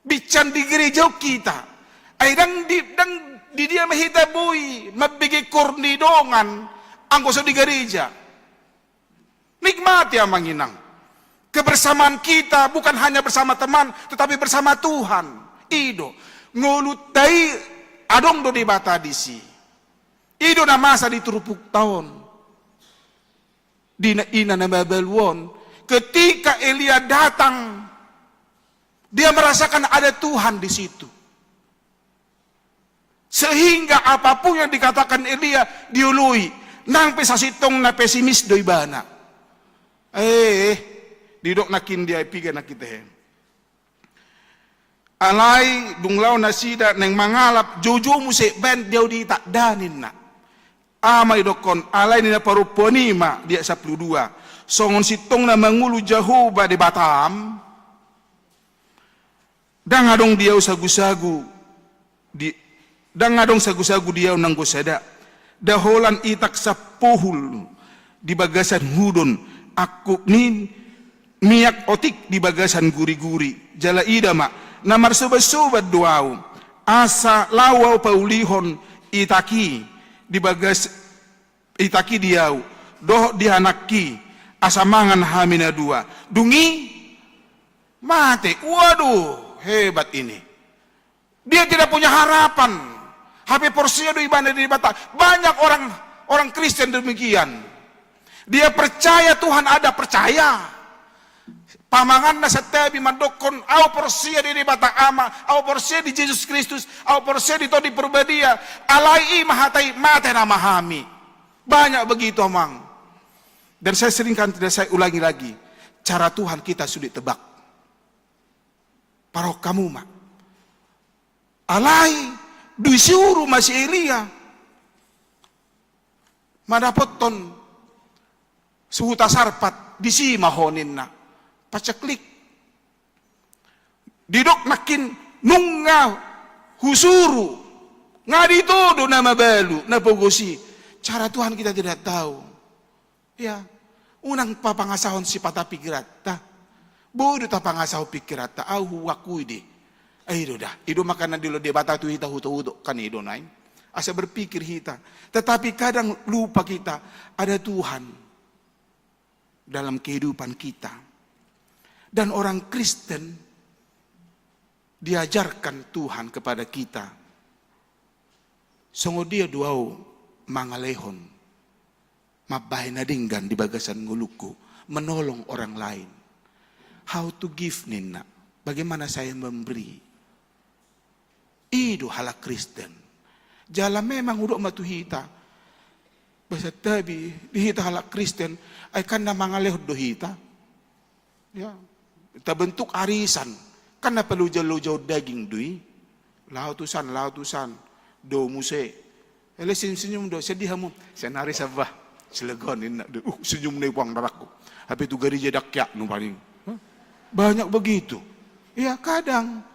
Binsan di gereja on hita. Ai ndang di, ndang di dia ma hita boi mambege koor ni dongan anggo so di gereja. Nikmati amang inang. Kebersamaan kita bukan hanya bersama teman, tetapi bersama Tuhan. I do. Ngolunta i adong do Debata disi. I do na masa di turpukta on. Di na, ina na mabalu on. Ketika Elia datang, dia merasakan ada Tuhan di situ. Sehingga apapun yang dikatakan Elia dioloi. Nang pe sasintongna pesimis do ibana. Eh, didok nangkin dia, piga nangkin tehe. Alai dung laho nasida naeng mangalap, joujou muse baen diau diita, ninna. Aha ma didokkon, alai ninna parompuan i ma di ayat sampulu dua. Songon sintongna mangolu Jahowa Debatam, ndang adong di au sagusagu di, ndang adong sagusagu di au nanggo sada. Nda holan itak sampohul di bagasan hudon angkup ni miak otik di bagasan guriguri, jala ida ma, na marsobatsobat do ahu, asa laho ahu paulihon itak i di bagas, itak i di ahu, dohot di anakki, asa mangan hami na dua. Dung i mate. Waduh, hebat ini. Dia tidak punya harapan. Hape porsea do ibana di Debata. Banyak orang, orang Kristen demikian. Dia percaya Tuhan ada, percaya. Pamanganna santabi mandokkon, "Ahu porsea di Debata Ama, ahu porsea di Jesus Kristus, ahu porsea di Tondi Porbadia." Alai i ma hata i, mate nama hami. Banyak begitu, Amang. Dan saya sering kan, dan saya ulangi lagi, cara Tuhan kita sulit tebak. Parok kamu ma. Alai, disuru ma si Elia mandapothon suhuta Sarpat, disi ma ho ninna. Paceklik. Didok nangkin, nunga husuru, nga ditodo na mabalu, na pogos i. Cara Tuhan kita tidak tahu. Ya, unang papangasahon sipata pikiranta. Boi do tapangasahon pikiranta, ahu huakui do i. Ai do da, i do makana dilo Debata tu hita huto-huto, kan i do nai. Asa berpikir hita. Tetapi kadang lupa kita, ada Tuhan dalam kehidupan kita. Dan orang Kristen diajarkan Tuhan kepada kita. Songon dia do ahu mangalehon, mambahen na denggan di bagasan ngolungku, menolong orang lain. How to give ninna, bagaimana saya memberi. I do halak Kristen. Jala memang hudok ma tu hita. Ba santabi, di hita halak Kristen, ai kan na mangalehon do hita. Ya, tabentuk arisan. Kan na palojal-lojal daging do i. Laho tusan, laho tusan. Dao muse. Alai senyum-senyum do, sedih hamu. Sian ari saba. Silegon ninna do. Uh, senyum na i puang darangku. Hape tu gareja dang keak nu paling. Hah? Banyak begitu. Ya, kadang.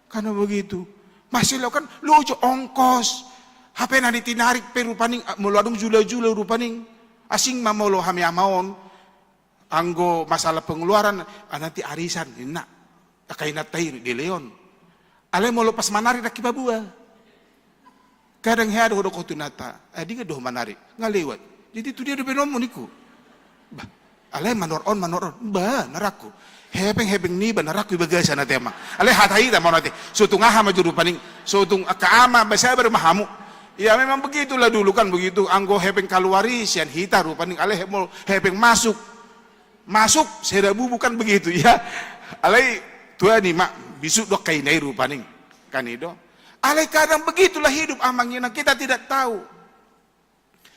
Karena begitu. Masih lo kan, lojo ongkos. Hape na di tinarik pe rupani, ah, molo adong jula-jula rupani. Asing ma molo hami ama on. Anggo masalah pengeluaran, ah, nanti arisan, ninna. Angka inanta i dilehon. Alai molo pas manarik ndang hupaboa. Kadang hea do hudok tu inanta, "Ah, denggan do ho manarik, nga lewat." "Jadi tu dia dope nonmu?" ningku. Bah, alai manorot on, manorot on. Bah, narangku. Hepeng, hepeng niba narangku i bagasan ate ma. Alai hata hita ma on ate. So tung aha ma jo rupani. So tung angka ama, ba sabar ma hamu. Ya memang begitulah dulu kan begitu. Anggo hepeng kaluar i sian hita rupani. Alai he-, molo hepeng masuk. Masuk, sada bubu kan begitu, ya. Alai, tuani ma, bisuk do angka ina i rupani. Kan i do. Alai kadang begitulah hidup, amang inang, kita tidak tahu.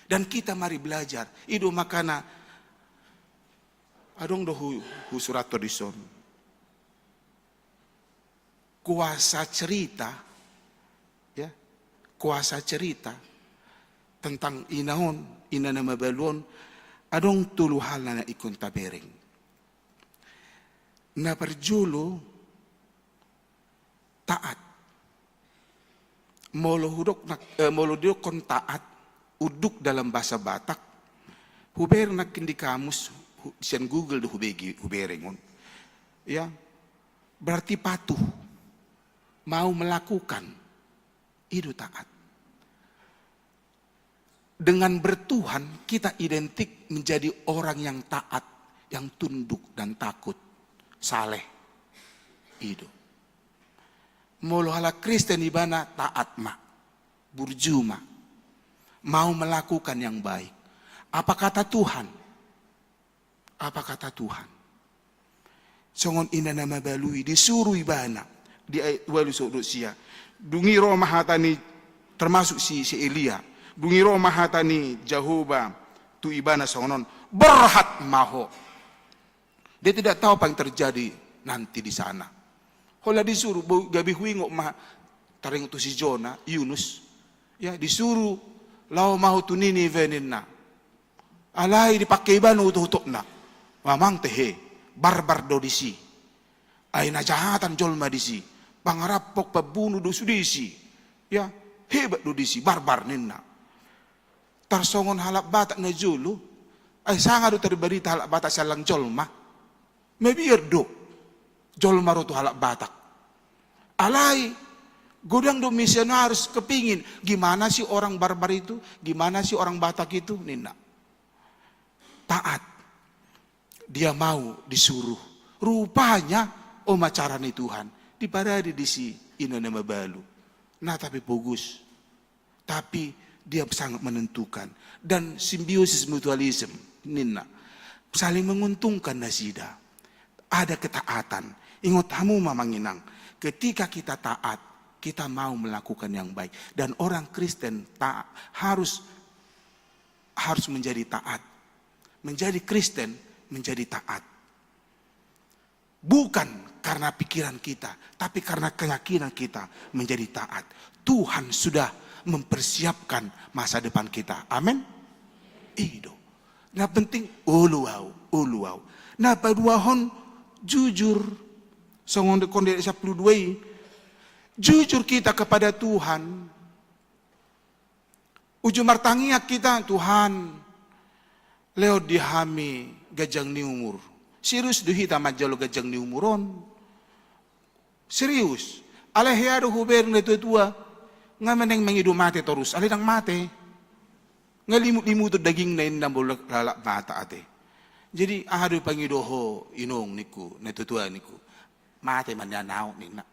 Dan kita mari belajar. I do makana, adong do hu-, husurathon dison. Kuasa cerita, ya, kuasa cerita tentang ina on, ina na mabalu on, adong tolu hal na ingkon tabereng. Na parjolo, taat. Molo hudok nak-, eh, molo didokkon taat, unduk dalam bahasa Batak, hubereng nangkin di kamus, hu-, sian Google do hubege, hubereng on. Ya, berarti patuh, mau melakukan. I do taat. Dengan bertuhan, kita identik menjadi orang yang taat, yang tunduk dan takut. Saleh. I do. Molo halak Kristen ibana taat ma. Burju ma. Mau melakukan yang baik. Apa kata Tuhan? Apa kata Tuhan? Songon ina na mabalu i, disuru ibana, di ayat ualu sogot sia. Dung i ro ma hata ni, termasuk si, si Elia. Dung i ro ma hata ni Jahowa tu ibana songon on. Borhat ma ho. Dia tidak tahu apa yang terjadi nanti di sana. Holan disuru, bo-, gabe huingot ma, taringot tu si Jona, Yunus. Ya, disuru, laho ma ho tu Ninive ninna. Alai dipangke ibana utok-utokna. Amang tehe, barbar do disi. Ai najahatan jolma disi. Pangarampok, pambunu do sude disi. Ya, hebat do disi, barbar ninna. Tarsongon halak Batak na jolo. Ai sanga do tarbarita halak Batak sian lang jolma. Mabiar do jolma ro tu halak Batak. Alai godang do misionaris kepingin, gimana sih orang barbar itu, gimana sih orang Batak itu, ninna. Taat. Dia mau disuruh. Rupanya, oma cara ni Tuhan. Diparade disi ina na mabalu. Na tapi pogos. Tapi dia sangat menentukan. Dan simbiosis mutualisme, ninna. Saling menguntungkan nasida. Ada ketaatan. Ingot hamu ma, amang inang, ketika kita taat, kita mau melakukan yang baik. Dan orang Kristen ta-, harus, harus menjadi taat. Menjadi Kristen, menjadi taat. Bukan karena pikiran kita, tapi karena keyakinan kita menjadi taat. Tuhan sudah mempersiapkan masa depan kita. Amin. I do. Na penting, olo au, olo au. Na paduahon, jujur. Songon di ayat sampulu dua i. Jujur kita kepada Tuhan. Uju martangiang hita, Tuhan, lehon di hami ganjang ni umur. Serius do hita manjalo ganjang ni umur on? Serius. Alai hea do hubereng natuatua, nga meneng mangido mate torus, alai ndang mate. Nga limutlimut dagingna, inna, molo lalap mata ate. Jadi aha do pangido ho, inong, ningku, natuatua, ningku. Mate ma nian au, ninna.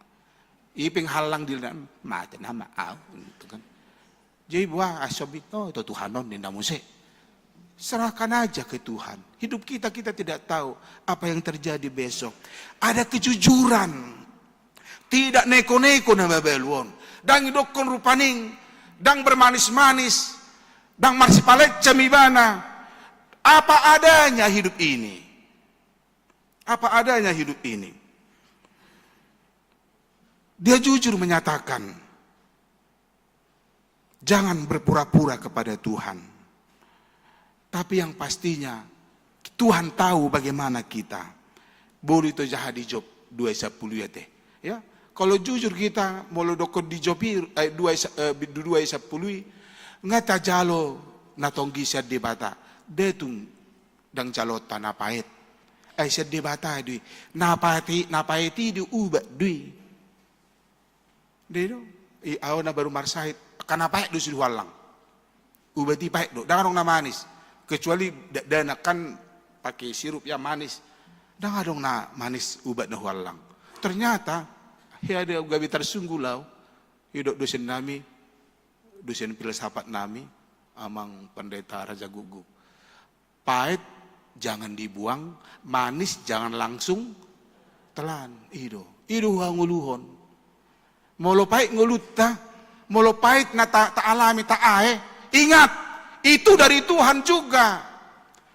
I pe nga hallang dilna, mate nama au, gitu kan. Jadi boha, ah, so binoto Tuhan on, ninna muse. Serahkan aja ke Tuhan. Hidup kita, kita tidak tahu apa yang terjadi besok. Ada kejujuran. Tidak neko-neko na mabalu on. Ndang idokkon rupaning, ndang bermanis-manis, ndang marsipalencam ibana. Apa adanya hidup ini. Apa adanya hidup ini. Dia jujur menyatakan, jangan berpura-pura kepada Tuhan. Tapi yang pastinya, Tuhan tahu bagaimana kita. Boi do tajaha di Job dua sampulu i ate. Ya, kalau jujur kita, molo dokkon di Job i, eh, dua sa-, eh, dua sampulu i, nga tajalo na tonggi sian Debata. Nda tung ndang jaloonta na paet. Ai sian Debata do i. Na paet i, na paet i do ubat do i. Nda i do. I, au na baru marsahit, angka na paet do sude huallang. Ubat i paet do, ndang adong na manis. Kecuali da-, dakdanak kan pake sirup ya manis. Ndang adong na manis ubat na huallang. Ternyata, hea do gabe tarsunggul au. Didok dosen nami, dosen filsafat nami, Amang Pendeta Raja Guguk. Paet jangan dibuang, manis jangan langsung telan. I do. I do hangoluhon. Molo paet ngolunta, molo paet na ta-, taalami, taae, ingat, itu dari Tuhan juga.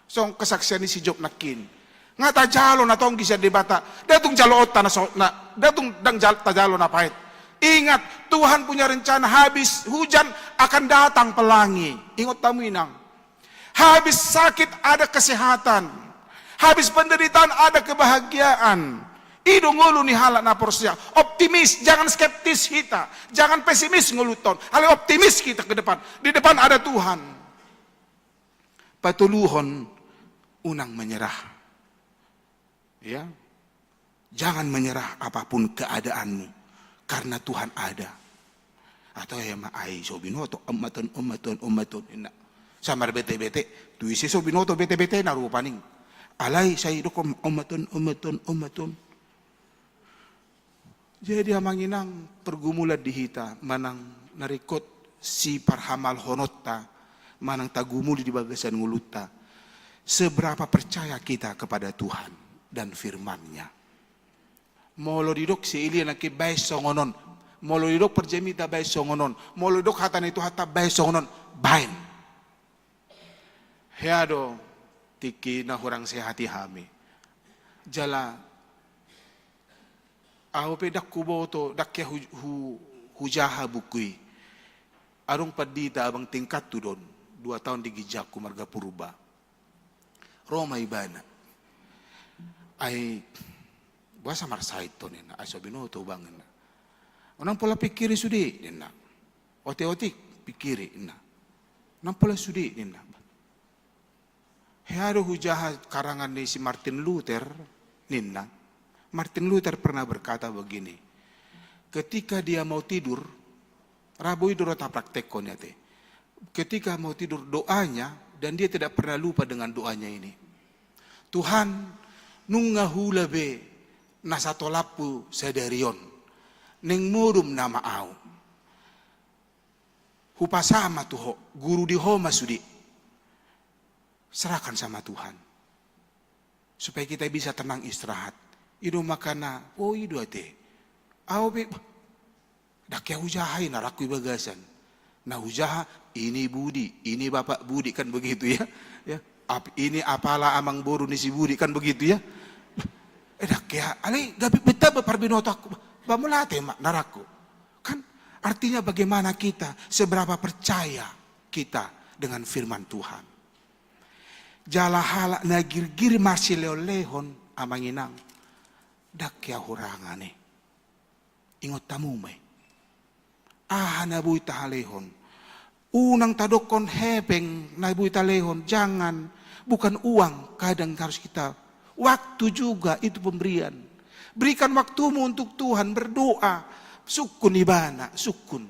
Songon kesaksian ni si Job nangkin. Nga tajalo na tonggi sian Debata, nda tung jaloonta na so-, na, nda tung ndang jal-, tajalo na paet. Ingat, Tuhan punya rencana, habis hujan akan datang pelangi. Ingot hamu, inang. Habis sakit ada kesehatan. Habis penderitaan ada kebahagiaan. I do ngolu ni halak na porsea. Optimis, jangan skeptis hita. Jangan pesimis ngolunta on. Alai optimis kita ke depan. Di depan ada Tuhan. Patoluhon, unang menyerah. Ya. Jangan menyerah apapun keadaanmu, karena Tuhan ada. Atau ya ma, ai so binoto, omaton, omaton, omaton, inna. Samar bete-bete, tu ise so binoto bete-bete na rupa ning. Alai sai dok om-, omaton, omaton, omaton. Jadi amang inang, pergumulan di hita manang na ringkot siparhamalhononta manang tagumuli di bagasan ngolunta, seberapa percaya kita kepada Tuhan dan firman-Nya. Molo didok si Elia nangkin baen songon on, molo didok parjamita baen songon on, molo didok hata ni Tuhanta baen songon on, baen. Hea do tingki na hurang sehat i hami. Jala ahu pe ndang huboto, ndang hea hu-, hu-, hujaha buku i. Adong pandita abang tingkathu do on, dua taon di ginjangku, marga Purba. Ro ma ibana. Ai boasa marsahit ho, ninna, ai so binoto bang, ninna. Unang pola pikiri sude, ninna. Otik-otik pikiri, ninna. Unang pola sude, ninna. Hea do hujaha karangan ni si Martin Luther, Ninna, Martin Luther pernah berkata begini, ketika dia mau tidur, ra boi do ra tapraktekhon i ate. Ketika mau tidur doanya, dan dia tidak pernah lupa dengan doanya ini. Tuhan, nunga huula be na satolamhu sadari on, naeng modom nama ahu. Hupasama tu Ho, guru di Ho ma sude. Serahkan sama Tuhan. Supaya kita bisa tenang istirahat. I do makana, oh, i do ate. Ahu pe, bah, ndang hea hujaha i na rangku i bagasan. Na hujaha, ini Budi, ini Bapak Budi, kan begitu ya. Ya, ap-, ini apala amang boru ni si Budi, kan begitu ya. Eh, ndang hea, alai gabe betaba parbinotoanku. Bah, bah, mauliate ma na rangku. Kan artinya bagaimana kita, seberapa percaya kita dengan firman Tuhan. Jala halak na girgir marsilehonlehon, ndang hea hurangan i. Ingot hamu ma i. Aha na boi tahalehon? Unang tadokkon hepeng na boi tahalehon, jangan. Bukan uang kadang harus kita, waktu juga itu pemberian. Berikan waktumu untuk Tuhan, berdoa, sungkun ibana, sungkun.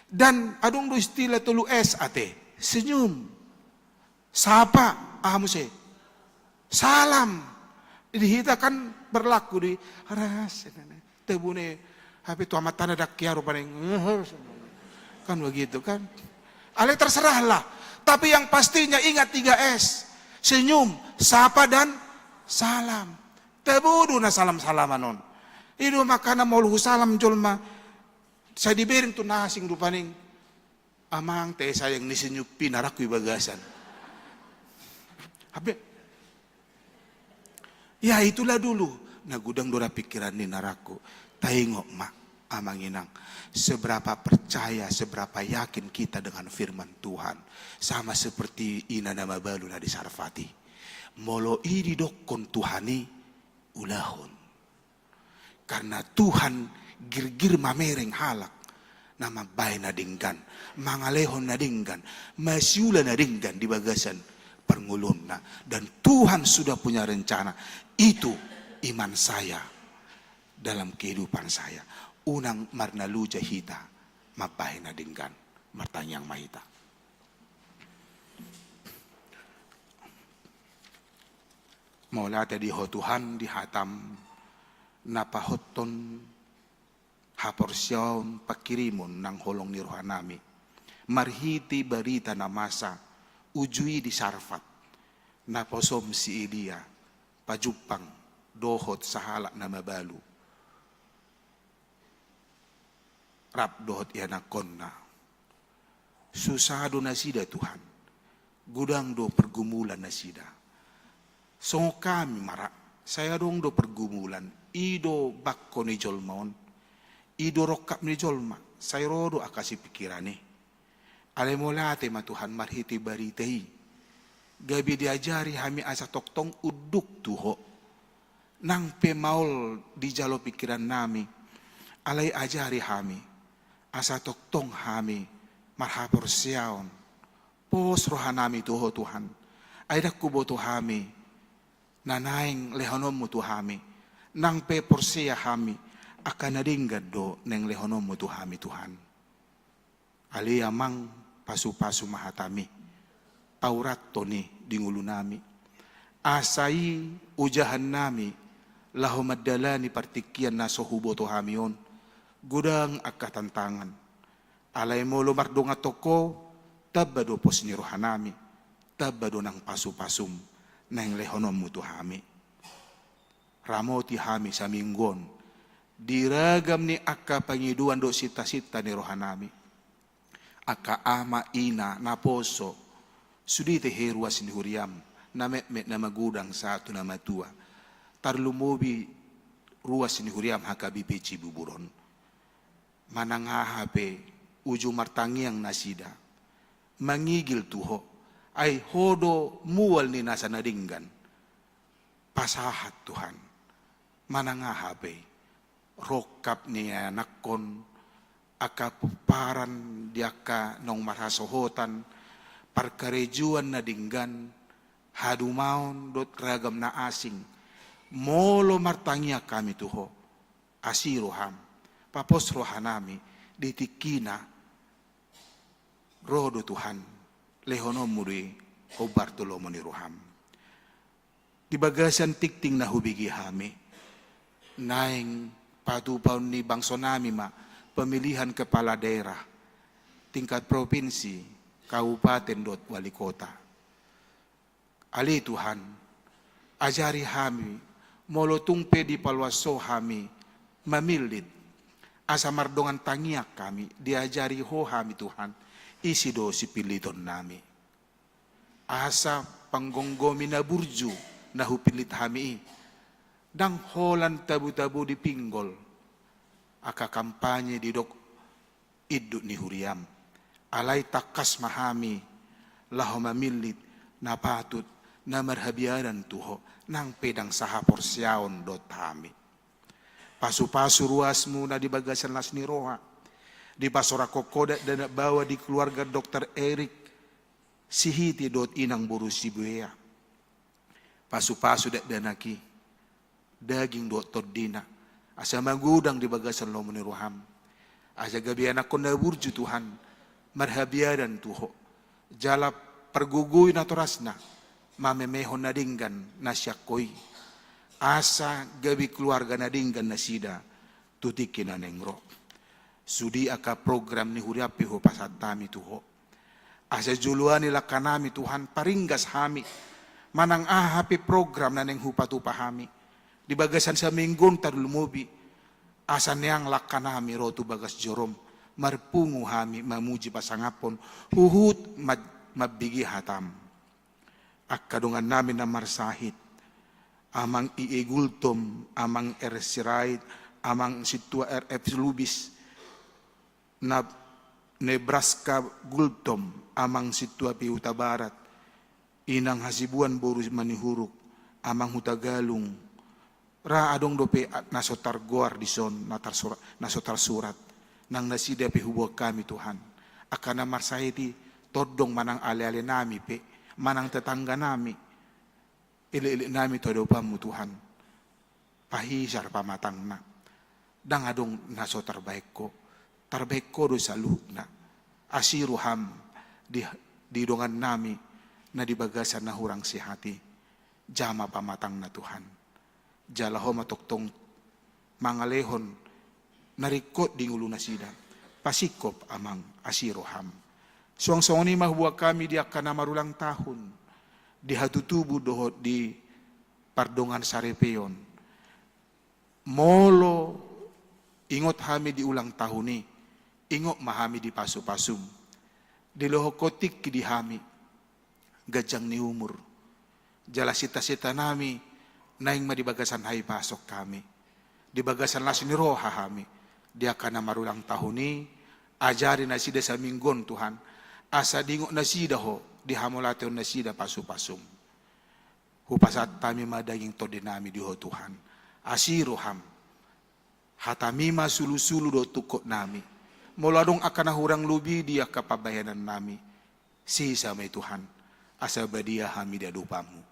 Dan adong do istilah tolu S ate, senyum, sapa, aha muse, salam. Di hita kan berlaku di ras, tebune hape tu amantana ndang hea rupani. Kan begitu kan. Alai terserahlah. Tapi yang pastinya ingat tiga S. Senyum, sapa dan salam. Tabo do na salam-salaman on. I do makana molo husalam jolma, sai dibereng tu na asing rupani. Amang, te sayang ni senyum pi na rangku i bagasan. Hape. Ya, itulah dulu. Na godang do ra pikiran ni na rangku. Taingot ma, amang inang. Seberapa percaya, seberapa yakin kita dengan firman Tuhan. Sama seperti ina na mabalu na di Sarfat i. Molo i didokkon Tuhan i, ulahon. Karena Tuhan girgir mamereng halak na mambahen na denggan, mangalehon na denggan, masiula na denggan di bagasan parngoluonna. Dan Tuhan sudah punya rencana. Itu iman saya dalam kehidupan saya. Unang marnaluja hita mambahen na denggan. Martangiang ma hita. Mauliate di Ho Tuhan, di hatam na pahothon haporseaon pangkirimon nang holong ni rohanami. Marhite barita na masa uju i di Sarfat, naposom si Elia, pajumpang dohot sahalak na mabalu. Rap dohot ianakhonna. Susa do nasida, Tuhan. Godang do pergumulan nasida. Songon hami ma ra, sai adong do pergumulan. I do bangko ni jolma on. I do rongkap ni jolma. Sai ro do angka sipikiran i. Alai mauliate ma Tuhan marhite barita i. Gabe diajari hami asa tongtong unduk tu Ho. Nang pe maol dijalo pingkirannami, alai ajari hami, asa tongtong hami marhaporseaon. Pos rohanami tu Ho Tuhan, ai ndang huboto hami na naeng lehononmu tu hami, nang pe porsea hami, angka na denggan do naeng lehononmu tu hami Tuhan. Ale Amang, pasupasu ma hatami, paurathon i di ngolunami. Asa i ojahannami laho mandalani partingkian na so huboto hami on, godang angka tantangan. Alai molo mardongan tu Ho, tamba do pos ni rohanami, tamba do nang pasupasum naeng lehononmu tu hami. Ramoti hami saminggu on di ragam ni angka pangidoan dohot sintasinta ni rohanami. Angka ama ina naposo, sude tahe ruas ni huriam, na metmet na magodang sahat tu na matua. Tarlumobi ruas ni huriam H K B P Cibubur on. Manang aha pe uju martangiang nasida, mangigil tu Ho, ai Ho do mual ni nasa na denggan. Pasahat Tuhan, manang aha pe, rongkap ni anakhon, angka pomparan di angka naung marhasohotan, parkarejoan na denggan, hadumaon dohot ragam na asing, Molo martangiang hami tu Ho, asi roham, papos rohanami di tingkina. Ro do Tuhan, lehononmu do i hombar tu lomo ni roham. Di bagasan tingting na hubege hami, naeng patupaon ni bangsonami ma pemilihan kepala daerah tingkat provinsi, kabupaten dohot wali kota. Ale Tuhan, ajari hami, molo tung pe dipaloas Ho hami mamillit, asa mardongan tangiang hami, diajari Ho hami Tuhan, ise do sipillitonnami. Asa panggomgomi na burju na hupillit hami i, ndang holan tabo-tabo di pinggol, angka kampanye didok induk ni huriam. Alai tangkas ma hami laho mamillit na patut, na marhabiaran tu Ho, nang pe ndang sahaporseaon dohot hami. Pasu-pasu ruasmu na di bagasan las ni roha, dipasorangkon Ho dakdanak baoa di keluarga Dokter Erik Sihite dohot inang boru Sibuea. Pasu-pasu dakdanak i, daging dohot tondina, asa magodang di bagasan lomo ni roham. Asa gabe anakkon na burju Tuhan, marhabiaran tu Ho. Jala pargogoi natorasna, mamemehon na denggan na sian Ho i. Asa gabe keluarga na denggan nasida, tu tingki na naeng ro. Sude angka program ni huriam pe hupasahat hami tu Ho. Asa joloani langkanami Tuhan, paringgas hami. Manang aha pe program na naeng hupatupa hami. Di bagasan saminggu on tarlumobi. Asa neang langkanami ro tu bagas jorom. Marpungu hami mamuji pasangaphon. Huhut ma-, mambege hatam. Angka dongannami na marsahit. Amang I E Gultom, Amang R S Sirait, Amang Sintua R F Lubis. Na Nebraska Gultom, Amang Sintua P Huta Barat, Inang Hasibuan boru Manihuruk, Amang Hutagalung, ra adong dope a-, na so targoar dison, na tarsura-, na so tarsurat, nang nasida pe huboan hami Tuhan. Angka na marsahit i tondong manang alealenami pe, manang tetangganami. Elek-eleknami tu adopanmu Tuhan. Pahisar pamatangna. Ndang adong na so tarbahen Ho. Tarbahen Ho do saluhutna. Asi roham di, di dongannami na di bagasan na hurang sehat i. Jama pamatangna Tuhan. Jala Ho ma tongtong mangalehon na ringkot di ngolunasida. Pasingkop Amang, asi roham. Suang songon i ma huboan hami di angka na marulang tahun, di hatutubu dohot di pardongan saripeon. Molo ingot hami di ulang tahun i, ingot ma hami di pasu-pasum. Dilehon Ho tingki di hami, ganjang ni umur. Jala sita-sitanami, naeng ma di bagasan hahipason hami. Di bagasan las ni roha hami. Di angka na marulang tahun i, ajari nasida saminggu on Tuhan. Asa diingot nasida Ho, dihamauliatehon nasida pasu-pasum. Hupasahat hami ma daging tondinami di Ho Tuhan. Asi roham. Hatami ma sulu-sulu dohot tungkotnami. Molo adong angka na hurang lobi di angka pambahenannami. Sesa ma i Tuhan. Asa badia hami di adopanmu.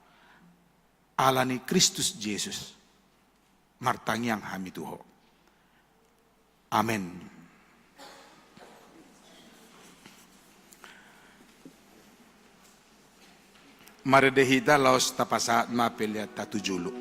Ala ni Kristus Jesus. Martangiang hami tu Ho. Amen. Marende hita laos tapasahat ma peleanta tu jolo.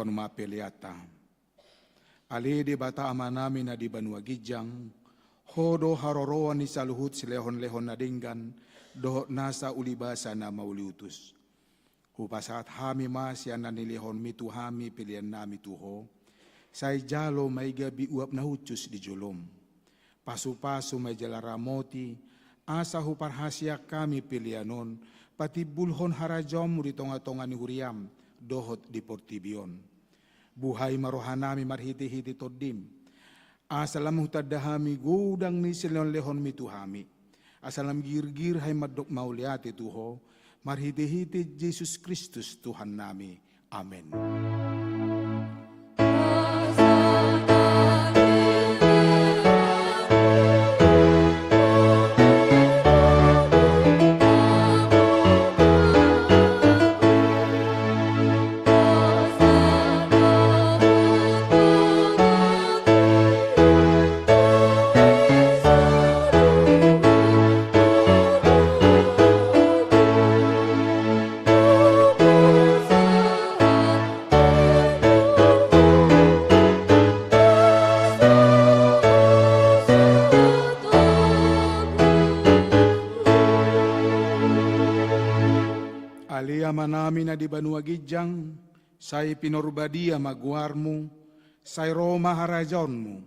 Tangihon ma peleanta. Ale Debata Amanami na di banua ginjang, Ho do haroroan ni saluhut silehonlehon na denggan dohot nasa ulibasa na mauliutus. Hupasahat hami ma sian na nilehonmi tu hami peleannami tu Ho, sai jalo ma i gabe uap na hushus di jolom. Pasupasu ma i jala ramoti, asa huparhaseang hami pelean on patimbulhon harajaonmu di tongatonga ni huriam dohot di portibi on. Buhai ma rohanami marhitehite Tondim, asa lam hutanda hami godang ni silehonlehonmi tu hami, asa lam girgir hami mandok mauliate tu Ho, marhitehite Jesus Kristus Tuhannami. Amen. Ale Amanami na di banua ginjang, sai pinarbadia ma goarmu, sai ro ma harajaonmu,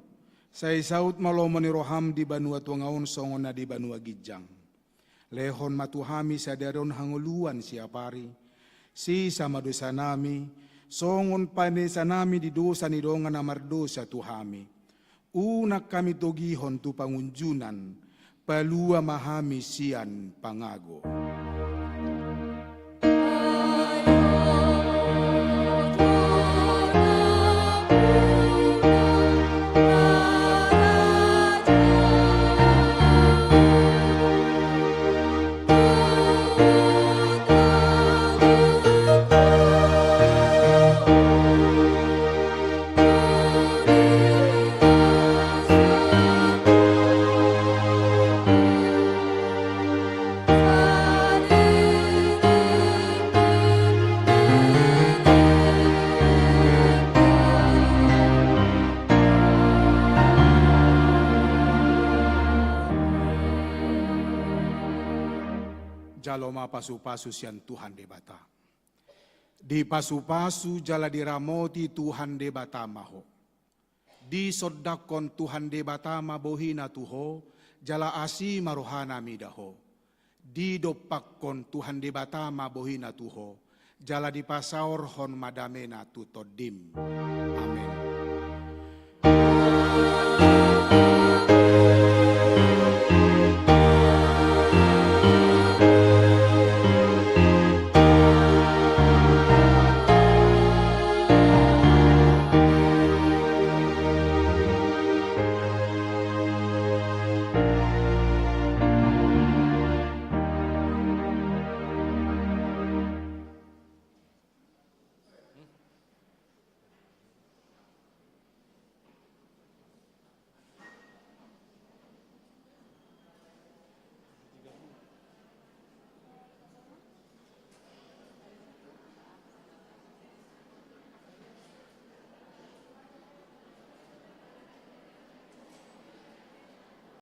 sai saut ma lomo ni roham di banua tonga on songon na di banua ginjang. Lehon ma tu hami sadari on hangoluan siapari, sesa ma dosanami, songon panesanami di dosa ni dongan na mardosa tu hami. Unang hami togihon tu pangunjunan, palua ma hami sian pangago. Jalo ma pasupasu sian Tuhan Debata. Dipasupasu jala diramoti Tuhan Debata ma ho. Disondangkon Tuhan Debata ma bohina tu ho, jala asi ma rohana mida ho. Didompakkon Tuhan Debata ma bohina tu ho, jala dipasaorhon ma damena tu tondim. Amen.